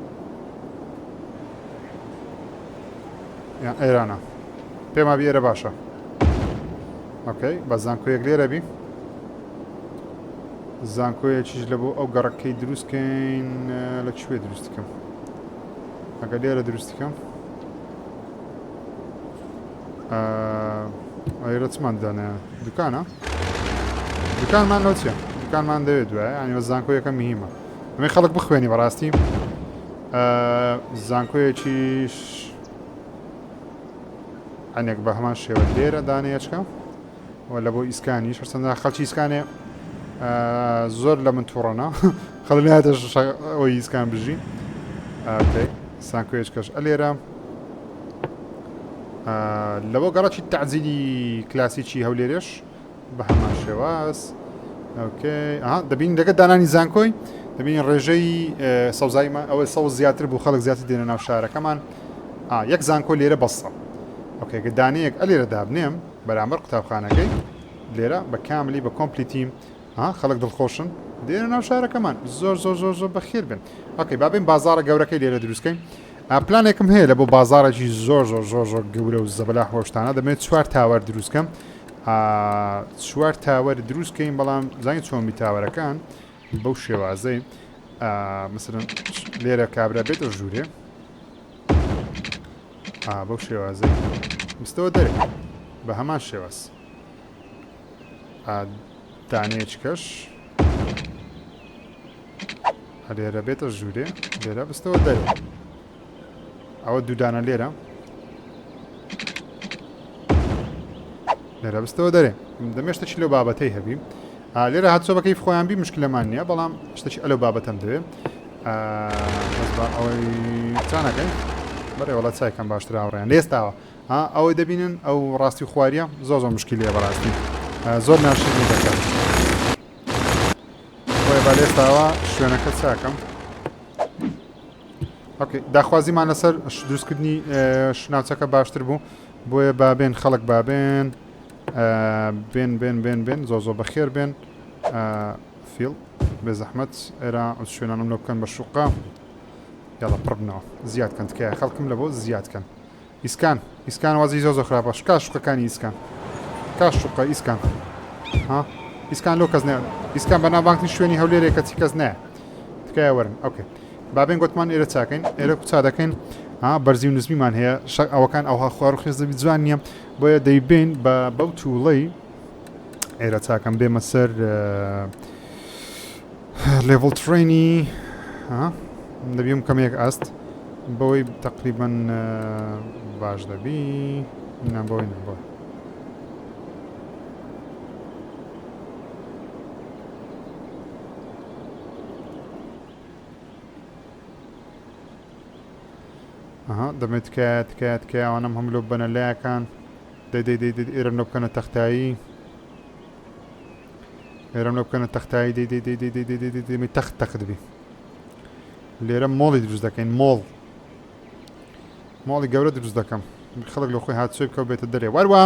یان ئێرانە پێما بی ئێرە باشە okay بە زانکۆیەک لێرە بی زانکۆیەکیش لە بۆ ئەو گەڕەکەی دروستکەین لە کوێ دروستکەم ئەگەر لێرە دروستکەم ئەیرە چمان دانە دوکانە دوکانمان لەو چیە دوکانمان دەوێت دوایە ینی بە زانکۆیەکە مهمە ئەمەی خەڵک بخوێنی بەڕاستی زانکۆیەکیش ئەنێک بە هەمان شێوە لێرە دانەیەچکە و لە بۆ ئیسکانیش هەرچەندە خەڵکی ئیسکانێ زۆر لە من تووڕەنە خەڵک نایەتە ئەوەی ئیسکان بژی سانکۆیەچکەش ئەلێرە لەوە گەڕەکی تەعجیلی کلاسیکی هەولێرێش بە هەمان شێواز okay ئەها دەبین لەگە دانانی زانکۆی دەبین ڕێژەی سەوزاییمان ئەوەی سەوز زیاتر بوو خەڵک زیاتر دێنە ناو شارەکەمان یەک زانکۆ لێرە بەسە okay گە دانەیەک ئەلێرە دابنێم بەرامبەر قوتابخانەکەی لێرە بە کاملی بە complete ی ها خەڵک دڵخۆشن. دێنە ناو شارەکەمان زۆر زۆر زۆر زۆر بەخێر بن okay با بێن بازاڕە گەورەکەی لێرە دروستکەین پلانێکم هەیە لە بۆ بازاڕێکی زۆر زۆر زۆر زۆر گەورە و زەبەلاح هۆشتانە دەمێت چوار tower دروستکەم چوار tower دروستکەین بەڵام زانین چۆن بی tower ەکان بەو شێوازەی مثلەن لێرە کابرا بێتە ژوورێ بەو شێوازەی مستەوە دەرێ بە هەمان شێواز دانەیەکەش لێرە بێتە ژوورێ لێرە بستەوە دەرێ ئەوە دوودانە لێرە لێرە بستەوە دەرێ دەمێ شتەکی لەو بابەتەی هەبی لێرە هاتسۆ بەکەی خۆیان بی مشکلەمان نییە بەڵام شتەکی ئەلو بابەتەم دەوێ ئەوەی چانەکەین بەڕێ وڵات چایکەم باشتر هاوڕێیان لێستاوە ها ئەوەی دەبینن ئەو ڕاستی خواریە زۆر زۆر مشکلەیە بەڕاستی زۆر ناشرینی دەکات بۆیە با لێستاوە شوێنەکە چاکەم okay داخوازیمان لەسەر دروستکردنی ناوچەکە باشتر بوو بۆیە بابێن خەڵک بابێن بێن بێن بێن بێن زۆ زۆ بەخێر بێن fill بێ زەحمەت ئێرە شوێنانم لۆ بکەن بە شوقە یاڵە پڕبنەوە زیاد کەن تکایە خەڵکم لە بۆ زیاد کەن ئیسکان ئیسکان وەزی زۆر زۆر خراپە شکا شوقەکانی ئیسکان کا شوقە ئیسکان ها ئیسکان لۆ کەس نە ئیسکان بەناوبانگترین شوێنی هەولێرێ کەچی کەس نایە تکایە وەرن okay بابێن گوتمان ئێرە چاکەین ئێرە کوچا دەکەین ها بەرزی و نزمیمان هەیە شەک ئەوەکان ئەوها خوار و خێز دەبی جوان نییە بۆیە دەیبین بە بەو tool ەی ئێرە چاکەم بێمە سەر level terrain ی دەبیم کەمێک ئاست بەوەی تقریبا باش دەبی نا بۆی نا بۆ ئەها دەمێت تکایە تکایە تکایە ئەوانەم هەم لۆ بەنە لایەکان دەی دەی دەی دەی ئێرەم لۆ بکەنە تەختایی ئێرەم لۆ بکەنە تەختایی دەی دەی دەی دەی دەی دەی دەی دەی تەخت تەخت بی لێرە مۆڵی دروست دەکەین مۆڵ مۆڵی گەورە دروست دەکەم خەڵک لە خۆی هاتچۆی بکە بێتە دەرێ وەروە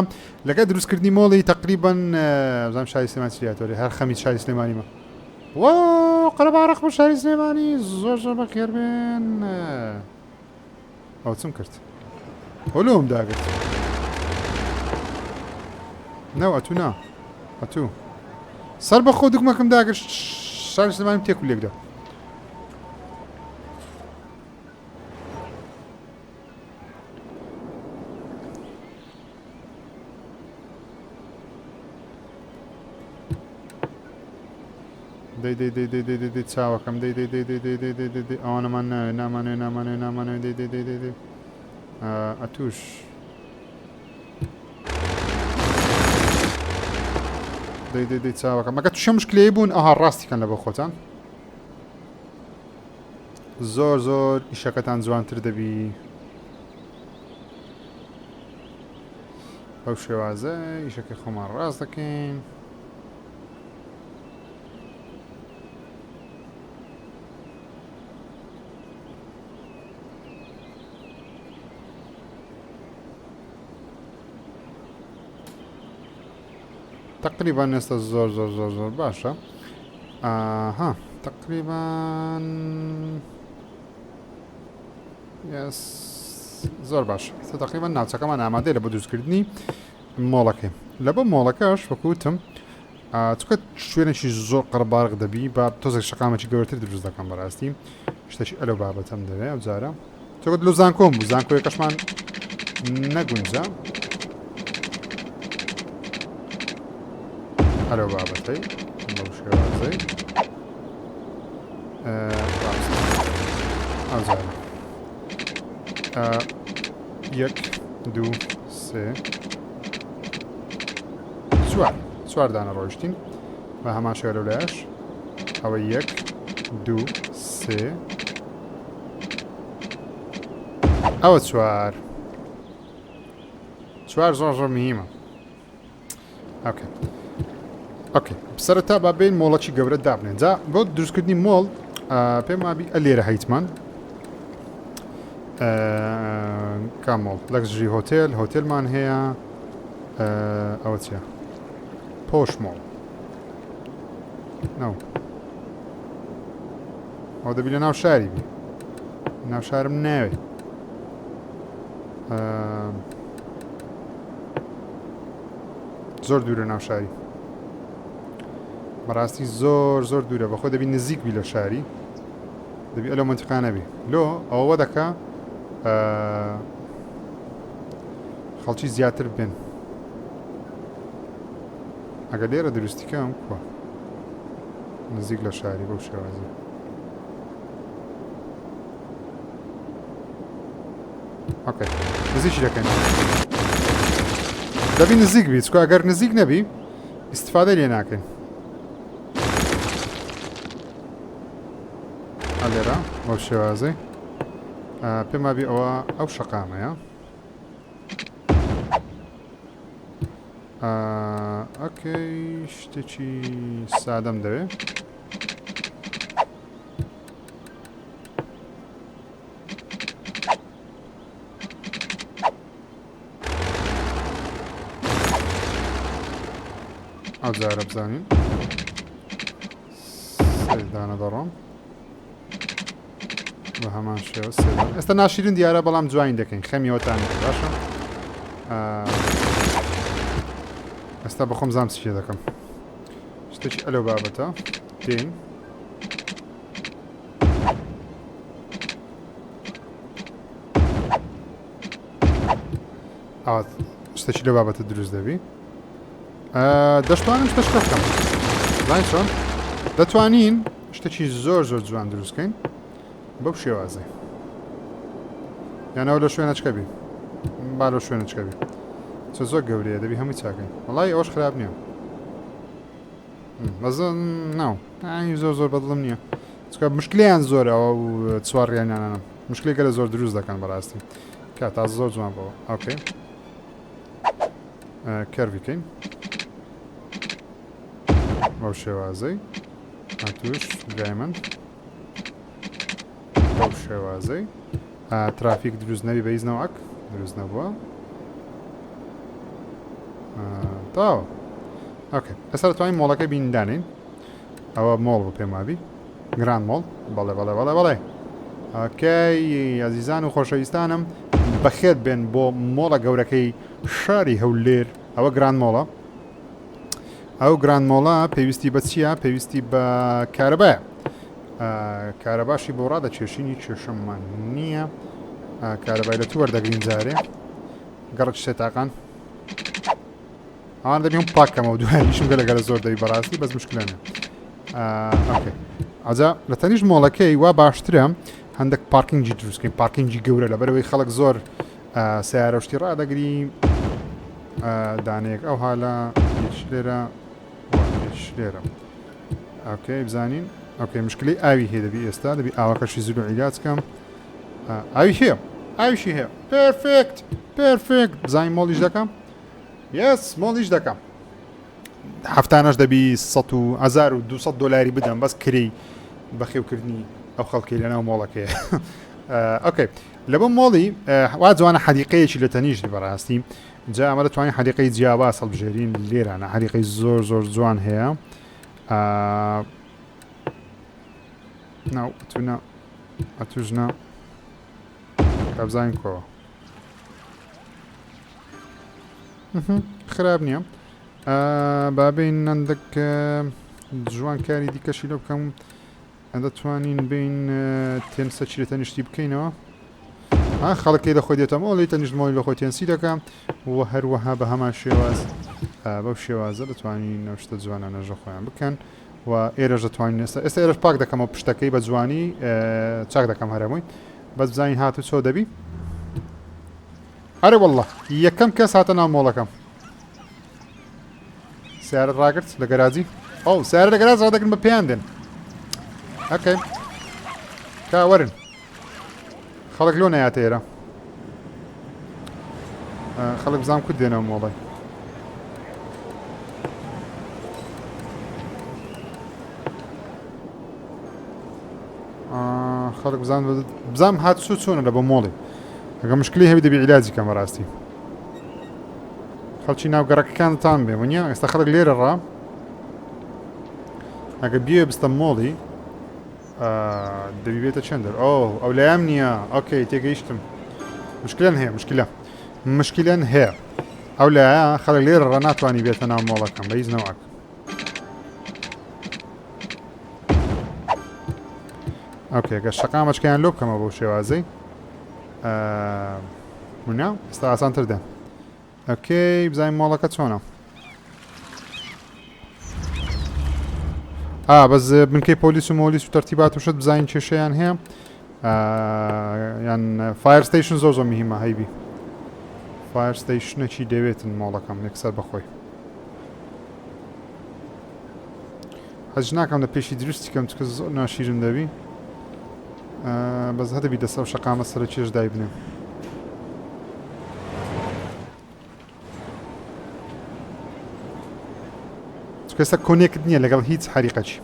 لەگە دروستکردنی مۆڵی تقریبان زانام شاری سلێمانی چیاتۆری هەر خەمی شاری سلێمانیمە وە قەرەباڕخ بۆ شاری سلێمانی زۆر زۆر بەخێر بێن ئەو چم کرد هۆلۆم داگرت نەو ئەتوو نا ئەتوو سەر بەخۆ دوگمەکەم داگرت شاری سلێمانیم تێک و لێکدا دەی دەی دەی دەی دەی دەی دەی چاوەکەم دەی دەی دەی دەی دەی دەی دەی دەی دەی ئەوانەمان ناوێ نامانەوێ نامانەوێ نامانەوێ دەی دەی دەی دەی دەی ئەتوش دەی دەی دەی چاوەکەم مەگە تووشە مشکلەیە بوون ئەها ڕاستی کەن لە بۆ خۆتان زۆر زۆر ئیشەکەتان جوانتر دەبی بەو شێوازە ئیشەکەی خۆمان ڕاست دەکەین تقریبا ئێستا زۆر زۆر زۆر زۆر باشە ئاها تقریبا yes زۆر باش ئێستا تقریبا ناوچەکەمان ئامادەیە لە بۆ دروستکردنی مۆڵەکەی لە بۆ مۆڵەکەش وەکوتم چکە شوێنێکی زۆر قەربارق دەبی با تۆزێک شقامێکی گەورەتر دروست دەکەم بەڕاستی شتێکی ئەلو بابەتەم دەوێ ئەو جارە چۆکت لە زانکۆم بوو زانکۆیەکەشمان نەگونجا ئەلو بابەتەی بەو شێوازەی ئەو جارە یەک دوو سێ چوار چوار دانە ڕۆیشتین بە هەمان شێوە لەولایش ئەوە یەک دوو سێ ئەوە چوار چوار زۆر زۆر مهمە okay okay سەرەتا با بین مۆڵەکی گەورە دابنێن جا بۆ دروستکردنی مۆڵ پێم وابی ئەلێرە هەیتمان کام مۆڵ luxury hotel هۆتێلمان هەیە ئەوە چیە posh mall ناو. ئەو دەبی لە ناو شاری بی ناو شارم ناوێ زۆر دوورە ناو شاری بەڕاستی زۆر زۆر دوورە بەخۆ دەبی نزیک بی لە شاری دەبی ئەلو منتیقانە بی لۆ ئەوە دەکا خەڵکی زیاتر بن ئەگەر لێرە دروستی کەم کووە نزیک لە شاری بەو شێوازی okay نزیکی دەکەین دەبی نزیک بی چکە ئەگەر نزیک نەبی ئیسیفادە لێ ناکەین لێرە بەو شێوازەی پێم وابی ئەوە ئەو شەقامەیە okay شتێکی سادەم دەوێ ئەو جارە بزانین سێدانە دەڕۆم بە هەمان شێوە ئێستا ناشیرین دیارە بەڵام جوین دەکەین خەمیەوەتان باشە ئێستا بەخۆم زام چی دەکەم شتێکی ئەلو بابەتە دێن شتێکی لە بابەتە دروست دەبی دەشتوانم شتەش بکەم زانین چۆن دەتوانین شتێکی زۆر زۆر جوان دروستکەین بەو شێوازێ یانەوە لە شوێنەچکە بی با لە شوێنەچکە بی چە زۆر گەورەیە دەبی هەمووی چاکەین وڵی ئەوش خراپ نییە بەزە ناو زۆر زۆر بەدڵم نییە چکە مشکلیان زۆر ئەوە چوارڕیانیانە مشکلێکە لە زۆر دروست دەکەن بەڕاستی کە تا زۆر جوان بەوە okay curve ی کەین بەو شێوازەی ئەتوش برای من بەو شێوازەی ترافیک دروست نەبی بە هیچ نەوعک دروست نەبووە تاوە okay ئەسەر توانین مۆڵەکە بیندانین ئەوە مۆڵ بۆ پێم وابی Grand Mall بەڵێ بەڵێ بەڵێ بەڵێ okay ئازیزان و خۆشەویستانم بەخێر بێن بۆ مۆڵە گەورەکەی شاری هەولێر ئەوە Grand Mall ە ئەو Grand Mall ە پێویستی بە چییە پێویستی بە کارەبایە کارەباشی بۆ ڕادەکێشینی کێشەمان نییە کارەبای لە تو وەردەگرین جارێ گەڕک سێتاقان ئەوان دەبی هم پاک کەمەوە دواییشم گەلە گەلە زۆر دەبی بەڕاستی بەس مشکلە نیە okay ئەجا لە تەنیشت مۆڵەکەی وا باشترە هەندێک parking ی دروستکەین parking ی گەورە لەبەرەوەی خەڵک زۆر سیارە شتی ڕادەگری دانەیەک ئەو حالە هیچ لێرە لێرە okay بزانین okay مشکلی ئاوی هەیە دەبی ئێستا دەبی ئاوەکەشی زلو عیلاج کەم ئاوی هەیە ئاویشی هەیە perfect perfect بزانین مۆڵیش دەکەم yes مۆڵیش دەکەم هەفتانەش دەبی 1200 دلاری بدەم بەس کری بەخێوکردنی ئەو خەڵکی لەناو مۆڵەکەی okay لە بۆ مۆڵی وا جوانە حەدیقەیەکی لە تەنیشتی بەڕاستی جا ئەمە دەتوانین حەدیقەی جیاواز هەڵبژێرین لێرانە حەدیقەی زۆر زۆر جوان هەیە ناو ئەتونا ئەتوژنا کابزانین کۆوە خراپ نییە بابین نەندەک جوانکاری دیکەشی لۆ بکەم دەتوانین بین تێنسە چی لە تەنیشتی بکەینەوە ها خەڵکی لە خۆی دێتە مۆڵی تەنیشت مۆڵی لە خۆی تێنسی دەکە و هەروەها بە هەمان شێواز بەو شێوازە دەتوانین ئەو شتە جوانانە ژە خۆیان بکەن و ئێرەش دەتوانین ئێستا ئێستا ئێرەش پاک دەکەمەوە پشتەکەی بە جوانی چاک دەکەم هەرەمووی بەس بزانین هاتو چۆ دەبی ئەرێ والله یەکەم کەس هاتە ناو مۆڵەکەم سیارەت ڕاگرت لە گەراجی ئەو سیارە لە گەراج ڕادەگرن بە پێیان دێن okay کا وەرن خەڵک لۆ نایاتە ئێرە خەڵک بزانام کورد دێنەوە مۆڵی خەڵک بزان بزانام هات سو چۆنە لە بۆ مۆڵی ئەگە مشکلی هەبی دەبی عیلاجی کەم بەڕاستی خەڵکی ناو گەڕەکەکانتان بێ وەنیە ئێستا خەڵک لێرە ڕا ئەگە بیێ بستە مۆڵی. دەبی بێتە چەندەر ئۆ ئەو لایەم نییە okay تێگەیشتم مشکلەن هەیە مشکلە مشکلەن هەیە ئەو لایە خەڵک لێرە ڕە ناتوانانی بێتە ناو مۆڵەکەم بە هیچ نەوەک okay گە شەقامەچکەیان لۆ بکەمەوە بەو شێوازەی ونا ئێستا ئاسانتر دەن okay بزانین مۆڵەکە چۆنە ئا بەس بنکەی پۆلیس و مۆلیس و تەرتیبات و شت بزانین کێشەیان هەیە یان fire station زۆر زۆر مهمە هەیبی fire station ەکی دەوێتن مۆڵەکەم یەکسەر بەخۆی حەز ناکەم لە پێشی دروستی کەم چکە زۆر ناشیرن دەبی بەس هەدەبی دەسە و شەقامە سەرە چێش دایبنێم چکە ئێستا connect نییە لەگەڵ هیچ حریقەکی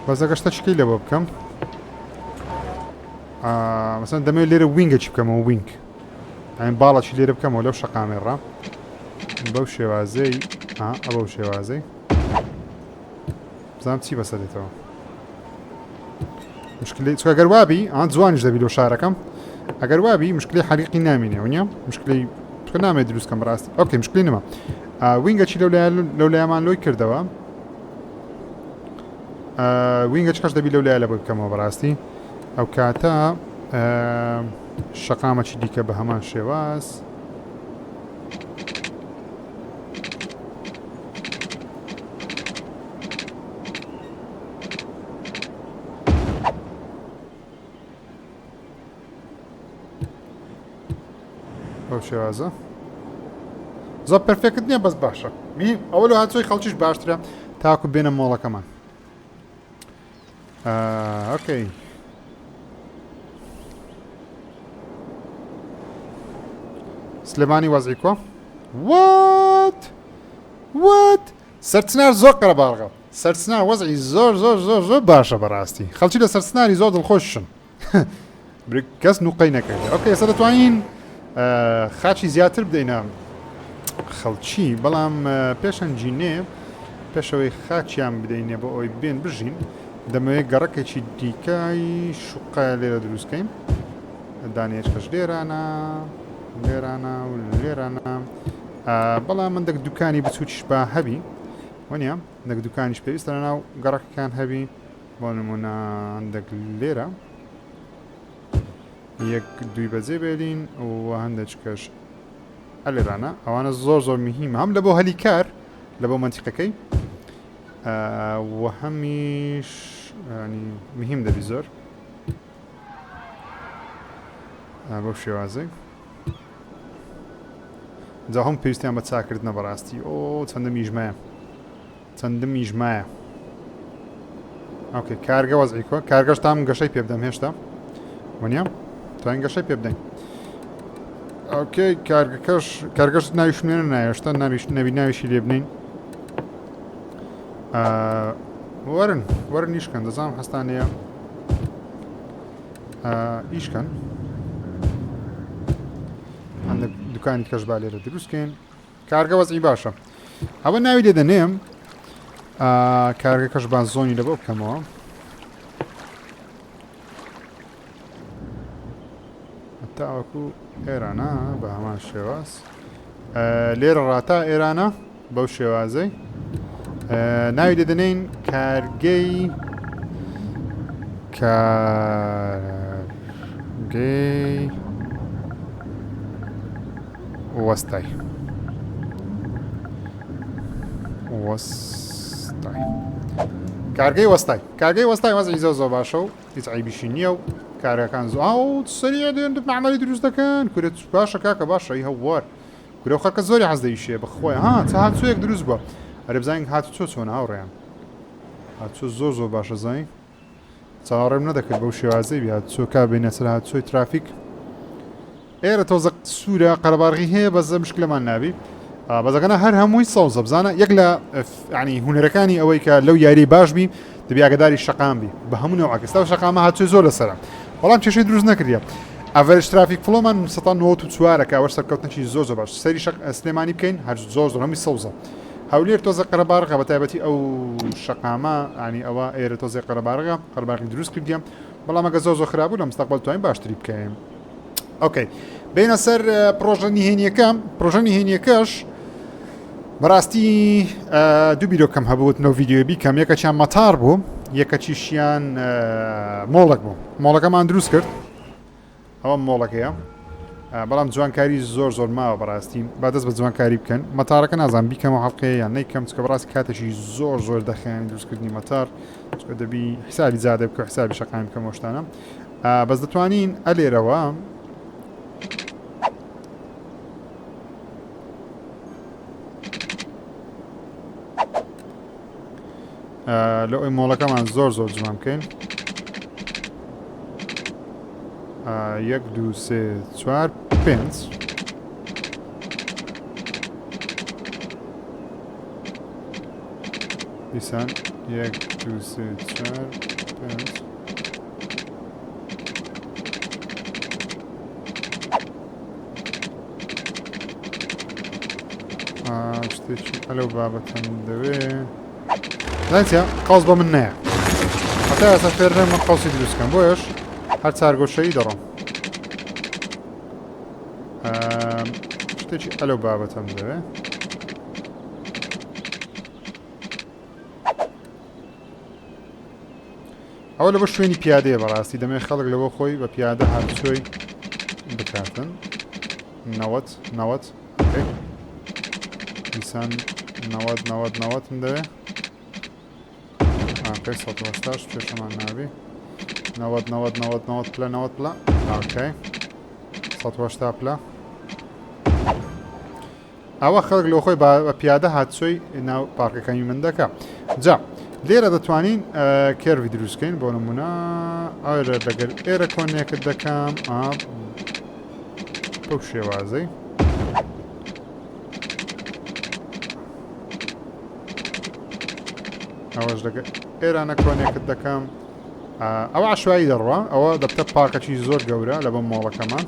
بەس ئەگەر شتەچکەی لەوە بکەم مەسەن دەمەوێت لێرە wing ەکی بکەمەوە wing ئەین باڵەکی لێرە بکەمەوە لەو شەقامێ ڕا بەو شێوازەی ئەو شێوازەی بزانم چی بەسەر دێتەوە مشکلی چکە گەر وابی ئا جوانیش دەبی لۆ شارەکەم ئەگەر وابی مشکلی حەریقی نامینێ ونیە مشکلی چکە نامێت دروست کەم بەڕاستی okay مشکلی نما wing ەچی لەو لەو لایەمان لۆی کردەوە wing ەچ کەش دەبی لەو لایە لە بۆی بکەمەوە بەڕاستی ئەو کاتە شەقامەکی دیکە بە هەمان شێواز بەو شێوازە زۆر perfect نییە بەس باشە می ئەوە لە هاتووی خەڵکیش باشترە تاکو بێنە مۆڵەکەمان okay سلێمانی وەزعی کۆ what what سەرچنار زۆر قەرەباڵغە سەرچنار وەزعی زۆر زۆر زۆر زۆر باشە بەڕاستی خەڵکی لە سەرچناری زۆر دڵخۆشن کەس نوقەی نەکرد okay ئێستا دەتوانین خاچی زیاتر بدەینە خەڵکی بەڵام پێشەنجینێ پێشەوەی خاچیان بدەینێ بۆ ئەوی بێن بژین دەمەوێت گەڕەکێکی دیکەی شوقە لێرە دروستکەین دانێچکەش لێرانە لێرانە و لێرانە بەڵام مندێک دوکانی بچووکیش با هەبی وەنیە هەندێک دوکانیش پێویستە لەناو گەڕەکەکان هەبی بۆ نمونە هەندێک لێرە یەک دوی بەجێ بێلین و هەندێک کەش ئەلێرانە ئەوانە زۆر زۆر مهمە هەم لە بۆ هەلی کار لە بۆ منتیقەکەی و هەمیش مهم دەبی زۆر بەو شێوازێک جا هەم پێویستیان بە چاکردنە بەڕاستی ئۆ چەندە میژمایە چەندم میژ مایە okay کارگە وەزعی کۆ کارگەش تام گەشەی پێ بدەم هێشتا وەنیە توانین گەشەی پێ بدەین okay کارگەکەش کارگەش ناویش نوێنە نایشتا ناویش نەبی ناویشی لێ بنین وەرن وەرن نیشکەن دەزانم حەستان لێیە ئیشکەن هەندێک دوکانی کەش با لێرە دروستکەین کارگە وەزعی باشە ئەوە ناوی لێ دەنێم کارگەکەش با zone ی لە بۆ بکەمەوە تاوەکو ئێرانە بە هەمان شێواز لێرە ڕاتا ئێرانە بەو شێوازەی ناوی دەدەنین کارگەی کارگەی وەستای وەستای کارگەی وەستای کارگەی وەستای وەزعی زۆر زۆر باشە و هیچ عیبیشی نییە و کارەکان زۆ ئەو سەریع دێن معمەلی دروست دەکەن کورە باشە کاکە باشە ئی هەوار کورە خەڵکە زۆری حەز دەیشێ بەخۆی ها چ هاتوویەک دروست بووە ئەرێ بزانین هاتوچۆ چۆنە هاوڕێیان هاتوچۆ زۆر زۆر باشە زانین چاوەڕێم نەدەکرد بەو شێوازەی بی هاتوچۆ کا بینە سەر هاتوچۆی ترافیک ئێرە تۆزە سوورە قەرەباڵغی هەیە بەس مشکلەمان نابی بەزەکەە هەر هەمووی سەوزە بزانە یەک لە ینی هوەرەکانی ئەوەی کە لەو یاری باش بی دەبی ئاگداری شقام بی بە هەموو نەوەکەستا شقامە هاتوێ زۆر لەسرە بەڵام کێشەی دروست نەکردە. average traffic flow مان 994 کە ئەوەش سەرکەوتنێکی زۆر زۆر باش سەری شەق سلێمانی بکەین هەر زۆر زۆر هەمووی سەوزە هەولێر تۆزە قەرەباڵغە بە تایبەتی ئەو شەقامە ئانی ئەوە ئێرە تۆزێ قەرەباڵغە قەرەباڵغی دروست کردیە بەڵام ئەگە زۆر زۆر خراپ بوو لە مستەقبەل توانین باشتری بکەین okay بینە سەر پرۆژە نهێنیەکە پرۆژە نهێنیەکەش بەڕاستی دوو بیرۆکەم هەبوو نەو ڤیدیۆ بیکەم یەکەچیان مەتار بوو یەکەچیشیان مۆڵک بوو مۆڵەکەمان دروست کرد ئەوە مۆڵەکەیە بەڵام جوانکاری زۆر زۆر ماوە بەڕاستی با دەست بە جوانکاری بکەن مەتارەکە نازان بیکەمە هەڵقەیە یان نەیکەم چکە بەڕاستی کاتێکی زۆر زۆر دەخیانی دروستکردنی مەتار چکە دەبی حسابی زادە بکە حسابی شەقام بکەم شتانە بەس دەتوانین ئەلێرەوە لە ئەوی مۆڵەکەمان زۆر زۆر جوان بکەین یەک دوو سێ چوار پێنج دیسان یەک دوو سێ چوار پێنج شتێکی ئەلەو بابەتەم دەوێ زانچە قەوس بە من نەیە هەتا ئێستا فێر نەم من قەوسی دروستکەم بۆیەش هەر چارگۆشەیی دەڕۆم شتێکی ئەلەو بابەتەم دەوێ ئەوە لە بۆ شوێنی پیادەیە بەڕاستی دەمێ خەڵک لەوە خۆی بە پیادە هاتوچۆی بکاتن نەوەت نەوەت دیسان نەوەت نەوەت نەوەتم دەوێ okay سەد و هەشتاش کێشەمان نابی نەوەت نەوەت نەوەت نەوەت پلە نەوەت پلە okay 180 پلە ئەوە خەڵک لۆ خۆی بە پیادە هاتچۆی ناو پارکەکانی من دەکا جا لێرە دەتوانین curve ی دروستکەین بۆ نمونە ئەرە لەگەر ئێرە connect دەکەم بەو شێوازەی ئەوەش لەگەر ئێرانە connect دەکەم ئەوە عشوایی دەڕوا ئەوە دەبتە پارکەکی زۆر گەورە لە بۆ مۆڵەکەمان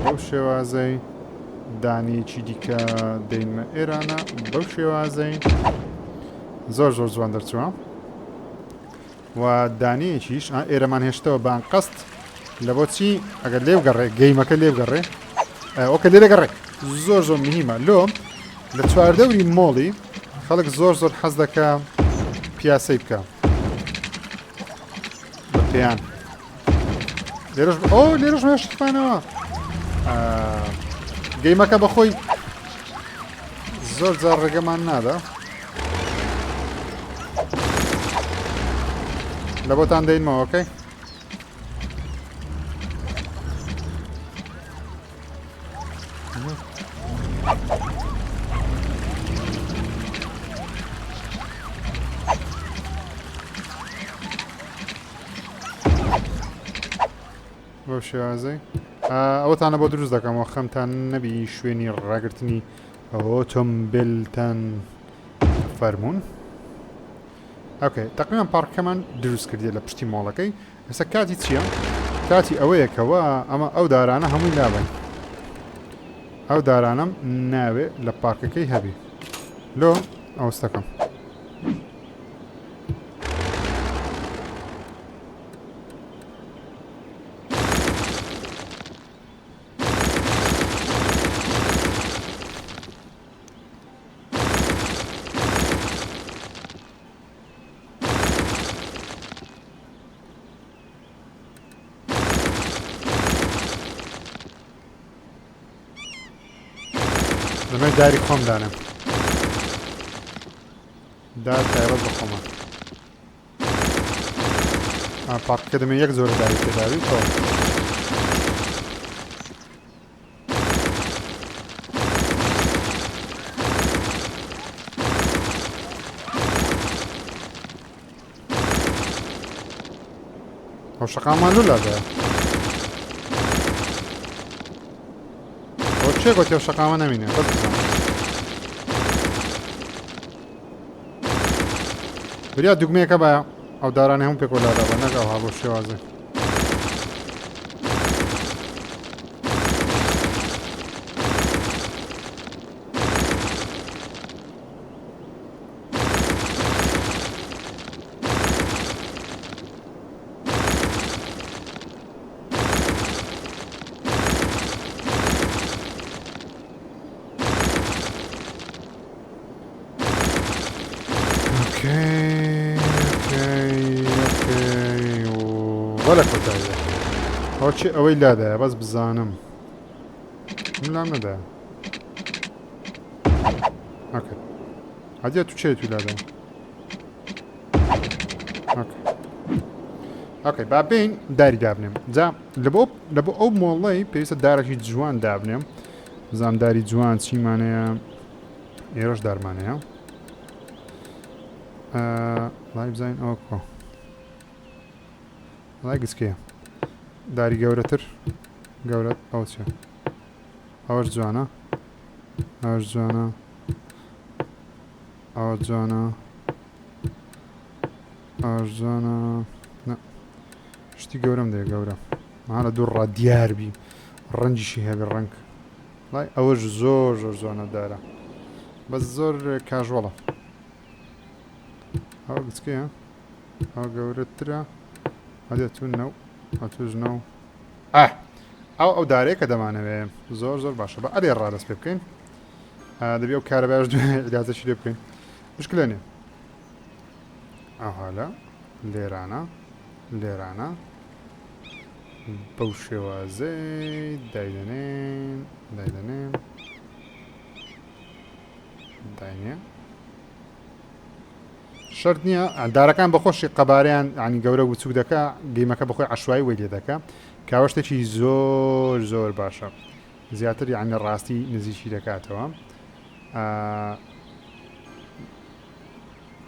بەو شێوازەی دانەیەکی دیکە دەینمە ئێرانە بەو شێوازەی زۆر زۆر جوان دەرچووە و دانەیەکیش ئێرەمان هێشتەوە بان قەست لە بۆچی ئەگەر لێ بگەڕێ game ەکە لێ بگەڕێ okay لێ دەگەڕێ زۆر زۆر مهمە لۆ لە چواردەوری مۆڵی خەڵک زۆر زۆر حەز دەکە پیاسەی بکە بە پێیان لێرەش ئۆ لێرەش هێشتمانەوە game ەکە بەخۆی زۆر جار ڕێگەمان نادا لە بۆتان دەینمەوە okay بەو شێوازەی ئەوەتانە بۆ دروست دەکەمەوە خەمتان نەبی شوێنی ڕاگرتنی ئۆتۆمبیلتان فەرمونون okay تقریبا پارکەمان دروست کردیە لە پشتی مۆڵەکەی ئێستا کاتی چییە؟ کاتی ئەوەیە کەوا ئەمە ئەو دارانە هەمووی لابەین ئەو دارانەم ناوێ لە پارکەکەی هەبی لۆ ئەوستەکەم دەمەوێت داری خۆم دانێم دار تایبەت بە خۆمە پارکەکە دەمێ یەک زۆر داری تێداوی تەواو ئەو شەقامان لۆ لادایە ئەو چێ گوتی ئەو شەقامە نەمینێ بەس بزانم بریا دوگمەیەکە باە ئەو دارانە هەموو پێکەوە لادا بە نەک ئەوها بۆ شێوازێ. لە کۆتاییە ئەوە چی ئەوەی لادایە بەس بزانم من لام نەدایە ئۆکەی هەدیە تو چێ تو لادایە ئۆکەی ئۆکەی با بین داری دابنێم جا لە بۆ لە بۆ ئەو مۆڵەی پێویستە دارێکی جوان دابنێم بزانم داری جوان چیمانەیە ئێرەش دارمانەیە لای بزانین ئەوە کۆ لای گچکەیە داری گەورەتر گەورە ئەوە چیە ئەوەش جوانە ئەوەش جوانە ئەوە جوانە ئەوەش جوانە نا شتی گەورەم دەوێت گەورە ها لە دوور ڕا دیار بی ڕەنگیشی هەبێ ڕەنگ لای ئەوەش زۆر زۆر جوانە دارە بەس زۆر کاژوەڵە ئەوە گچکەیە ئەوە گەورەترە ئەدێ تو نەو ئەتوش نەو ئاه ئەو ئەو دارەیە کە دەمانەوێ زۆر زۆر باشە بە ئەلێ ڕادەست پێ بکەین دەبی ئەو کارەباش ئیجازەشی لێ بکەین مشکلە نیە ئەوها لە لێرانە لێرانە بەو شێوازەی دایدەنێن دایدەنێن داینێ شەرت نییە دارەکان بەخۆشی قەبارەیان ینی گەورە وچوک دەکا گەیمەکە بەخۆی عشوایی وی لێ دەکا کاوە شتێکی زۆر زۆر باشە زیاتر یعنی ڕاستی نزیکی دەکاتەوە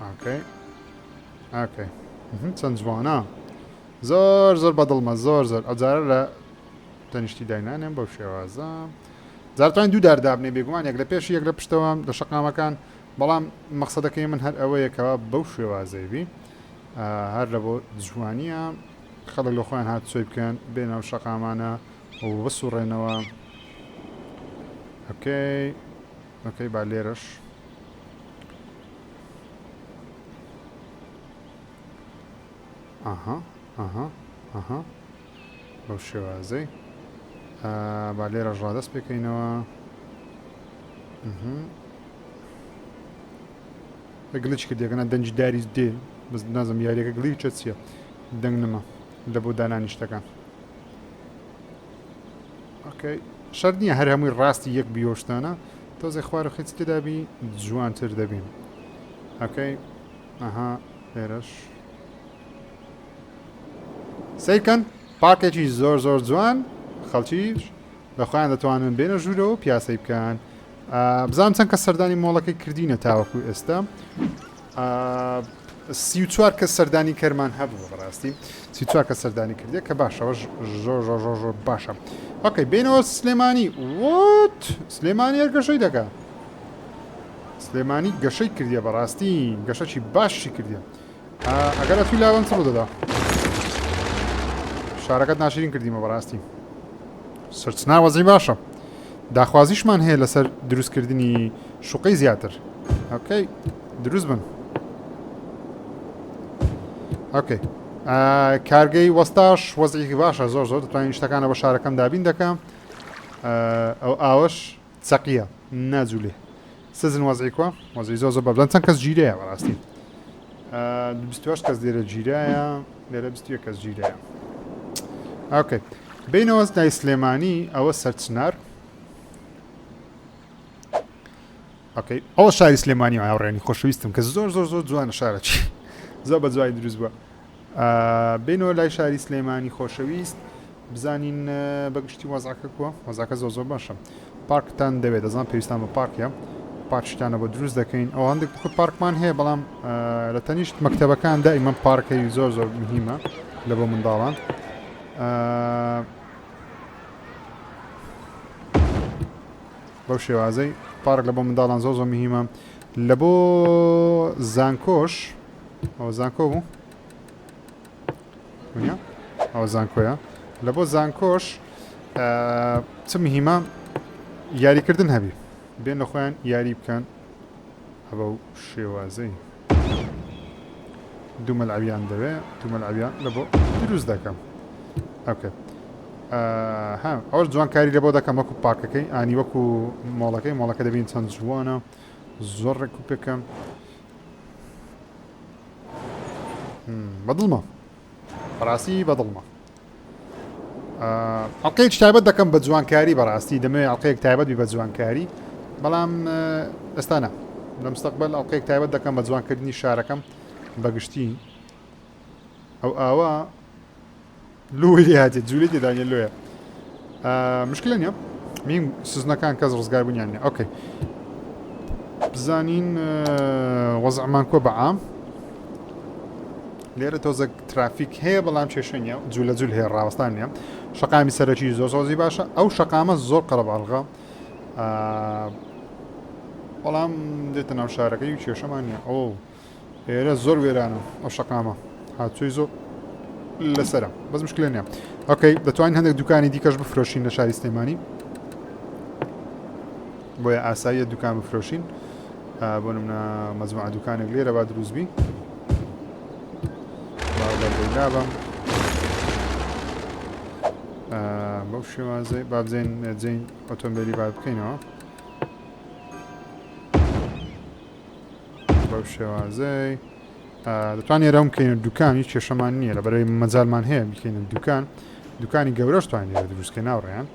ئۆکەی ئۆکەی چەند جوانە زۆر زۆر بەدڵمە زۆر زۆر ئەجارە لە تەنیشتی داینانێم بەو شێوازە جارتوانین دوو دار دابنێ بێگومان یەک لە پێشی یەک لە پشتەوە لە شەقامەکان بەڵام مەقسەدەکەی من هەر ئەوەیە کەوا بەو شێوازەی بی هەر لە بۆ جوانیە خەڵک لە خۆیان هات چۆی بکەن بێنە ئەو شەقامانە و بسوڕێنەوە ئۆکەی ئۆکەی با لێرەش ئەها ئەها ئەها بەو شێوازەی با لێرەش ڕادەست پێکەینەوە گلیچ کردیەکەنا دەنگی داری دێ بەس نازم یاریەکە گلیچە چییە دەنگ نما لە بۆ دانانی شتەکان ئۆکەی شەرت نییە هەر هەمووی ڕاستی یەک بیۆشتانە تۆزێ خوار و خیچ تێدابی جوانتر دەبین ئۆکەی ئەها لێرەش سەیرکەن پارکێکی زۆر زۆر جوان خەڵکیش لە خۆیان دەتوانن بێنە ژوورەوە پیاسەی بکەن بزانم چەند کە سەردانی مۆڵەکەی کردینە تاوەکو ئێستا 34 کەس سەردانی کەرمان هەبوو بەڕاستی 34 کەس سەردانی کردێ کە باشەوە زۆر زۆر زۆر زۆر باشە ئۆکەی بینەوە سلێمانی وت سلێمانی هەر گەشەی دەکا سلێمانی گەشەی کردیە بەڕاستی گەشەکی باشی کردیە ئەگەر ئەتوی لاوەن چ ڕوودەدا شارەکەت ناشرین کردیمە بەڕاستی سەرچنا وەزعی باشە داخوازیشمان هەیە لەسەر دروستکردنی شوقەی زیاتر ئۆکەی دروست بن ئۆکەی کارگەی وەستاش وەزعێکی باشە زۆر زۆر دەتوانین شتەکانە بە شارەکەم دابین دەکەم ئەو ئاوەش چەقیە ناجولێ سزن وەزعی کوا وەزعی زۆر زۆر بەبلەن چەند کەس گیرەیە بەڕاستی 28 کەس لێرە گیرایە لێرە 21 کەس گیرایە ئۆکەی بینەوە لای سلێمانی ئەوە سەرچنار ئۆکەی ئەوە شاری سلێمانی هاوڕێنی خۆشەویستم کە زۆر زۆر زۆر جوانە شارەکی زۆر بە جوای دروست بووە بینەوە لای شاری سلێمانی خۆشەویست بزانین بەگشتی وەزعەکە کووە وەزعەکە زۆر زۆر باشە پارکتان دەوێت دەزان پێویستان بە پارکە پارکشتانە بۆ دروست دەکەین ئەو هەندێک خود پارکمان هەیە بەڵام لە تەنیشت مەکتەبەکان دائیمە پارکەی زۆر زۆر مهمە لە بۆ منداڵان بەو شێوازەی پارک لە بۆ منداڵان زۆر زۆر مهمە لە بۆ زانکۆش ئەوە زانکۆ بوو ئەوە زانکۆیە لە بۆ زانکۆش چ مهمە یاریکردن هەبی بێن لە خۆیان یاری بکەن ئەبە و شێوازەی دوو مەلعەبیان دەوێ دوو مەلعەبیان لە بۆ دروست دەکەم ئۆکەی ها ئەوەش جوانکاری لە بۆ دەکەم وەکو پارکەکەی ئانی وەکو مۆڵەکەی مۆڵەکە دەبین چەند جوانە زۆر ڕێک و پێکەم بەدڵمە بەڕاستی بەدڵمە. ئەڵلقەیەکی تایبەت دەکەم بە جوانکاری بەڕاستی دەمەوێت ئەڵلقەیەک تایبەت بی بە جوانکاری بەڵام ئێستا نا لە مستەقبل ئەڵلقەیەک تایبەت دەکەم بە جوانکردنی شارەکەم بەگشتی ئەو ئاوا لۆی لێ هاتێ جوولەی تێدا نیە لۆیە مشکلە نیە میم سزنەکان کەس ڕزگار بوونیان نیە ئۆکەی بزانین وەزعمان کۆ بەعام لێرە تۆزێک ترافیک هەیە بەڵام کێشە نیە جوولە جول هەیە ڕاوەستان نیە شەقامی سەرەکی زۆر زۆزی باشە ئەو شەقامە زۆر قەرەباڵغە بەڵام دێتە ناو شارەکەی و کێشەمان نیە ئەو ئێرە زۆر وێرانە ئەو شەقامە هاتووی زۆر لەسرە بەس مشکلە نیە okay دەتوانین هەندێک دوکانی دیکەش بفرۆشین لە شاری سلێمانی بۆیە ئاساییە دوکان بفرۆشین بۆ نمونە مەجموعە دوکانێک لێرە با دروست بی لابم بەو شێوازەی با بزین جین ئۆتۆمبیلی بار بکەینەوە بەو شێوازەی دەتوانین ئێرە بکەینە دوکان هیچ کێشەمان نییە لە بەرەوەی مەجالمان هەیە بکەینە دوکان دوکانی گەورەش توانین لێرە دروستکەین ناوڕێیان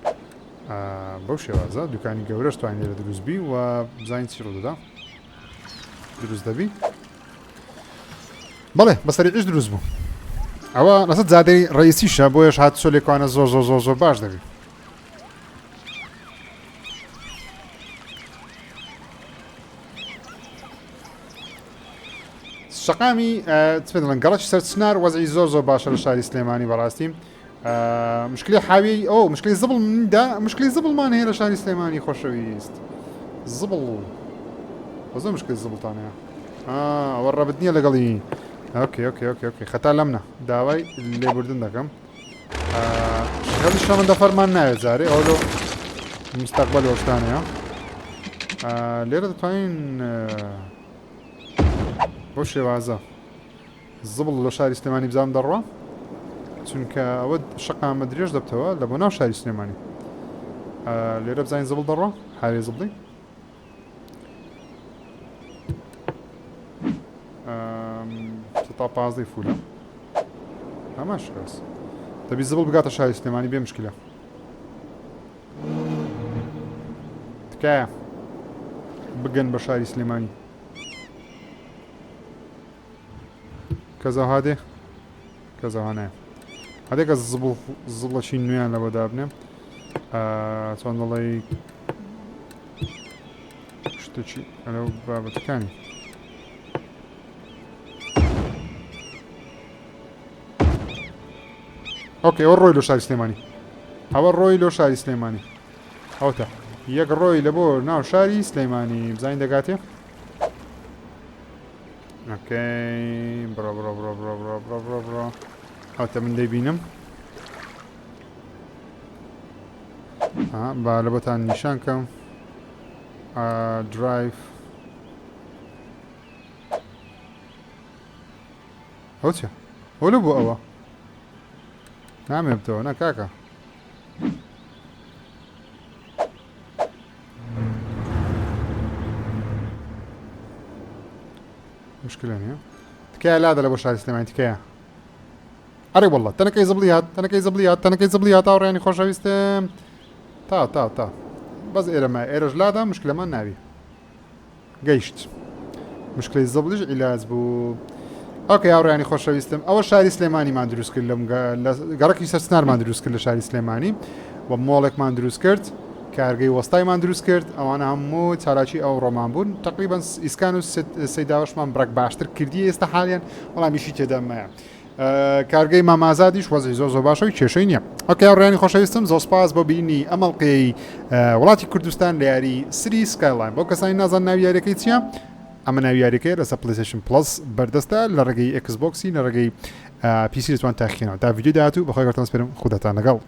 بەو شێوازە دوکانی گەورەش توانین لێرە دروست بی و بزانین چی ڕوودەدا دروست دەبی بەڵێ بەسەریعیش دروست بوو ئەوە لەسەر جادەی ڕئیسیشە بۆیەش هات چۆ لێکوانە زۆر زۆر زۆر زۆر باش دەبی شەقامی دڵن گەڕەکی سەر چنار وەزعی زۆر زۆر باشە لە شاری سلێمانی بەڕاستی مشکلی حاوی ئەو مشکلی زبڵ دا مشکلی زبڵمان هەیە لە شاری سلێمانی خۆشەویست زبڵ زۆر مشکلی زبڵتان هەیە ئەوە ڕەبت نییە لەگەڵی okay okay okay okay خەتا لەمنە داوای لێبوردن دەکەم هەڵی شەمەندەفەرمان ناوێت جارێ ئەو لۆ مستەقبل وەشتانەیە لێرە دەتوانین بەو شێوازە زبڵ لە شاری سلێمانی بزانم دەڕوا چونکە ئەوە شەقامە درێژ دەبتەوە لە بۆ ناو شاری سلێمانی لێرە بزانین زبڵ دەڕوا هاوێ زبڵی تا پازدەی فولە هەمان شکاس دەبی زبڵ بگاتە شاری سلێمانی بێ مشکلە تکایە بگەن بە شاری سلێمانی کەزاها دێ کەزاها نایە هەندێک کەس زبڵ زبڵەکی نوێیان لەوە دابنێم چۆن دەڵێی شتێکی لەو بابەتەکانی okay ئەوە ڕۆی لۆ شاری سلێمانی ئەوە ڕۆی لۆ شاری سلێمانی ئەوتە یەک ڕۆی لە بۆ ناو شاری سلێمانی بزانین دەگاتێ okay بڕۆ بڕۆ بڕۆ بڕۆ بڕۆ بڕۆ بڕۆ بڕۆ ئەوتە من دەیبینم با لە بۆتان نیشان کەم drive ئەو چیە هۆلە بۆ ئەوە نامێ بتەوە نە کاکە مشکلە نییە تکایە لادە لە بۆ شاری سلێمانی تکایە ئەرێ والله تەنەکەی زبڵی هات تەنەکەی زبڵی هات تەنەکەی زبڵی هات هاوڕێیانی خۆشەویستم تا تا تا بەس ئێرەمە ئێرەش لادا مشکلەمان ناوی گەیشت مشکلەی زبڵیش عیلاج بوو okay هاوڕێیانی خۆشەویستم ئەوە شاری سلێمانیمان دروست کرد لەم گەڕەکی سەرچنارمان دروست کرد لە شاری سلێمانی و مۆڵێکمان دروست کرد کارگەی وەستایمان دروست کرد ئەوانە هەموو چالاکی ئەو ڕۆمان بوون تقریبا ئیسکان و سەیداوەشمان بڕێک باشتر کردی ئێستا حالیان بەڵام ئیشی تێدا مایە کارگەی مامازادیش وەزعی زۆر زۆر باشە و کێشەی نییە. okay هاوڕێیانی خۆشەویستم زۆر سپاس بۆ بینی ئەم ئەڵقەیەی وڵاتی کوردستان لە یاری Cities Skylines بۆ کەسانی نازان ناوی یاریەکەی چییە ئەمە ناوی یاریەکەی لەسەر PlayStation Plus بەردەستە لە ڕێگەی Xbox ی لە ڕێگەی PC دەتوان تاقیکەنەوە تا ڤیدیۆی داهاتوو بەخوای گەورەتان سپێرم خوداتان لەگەڵ.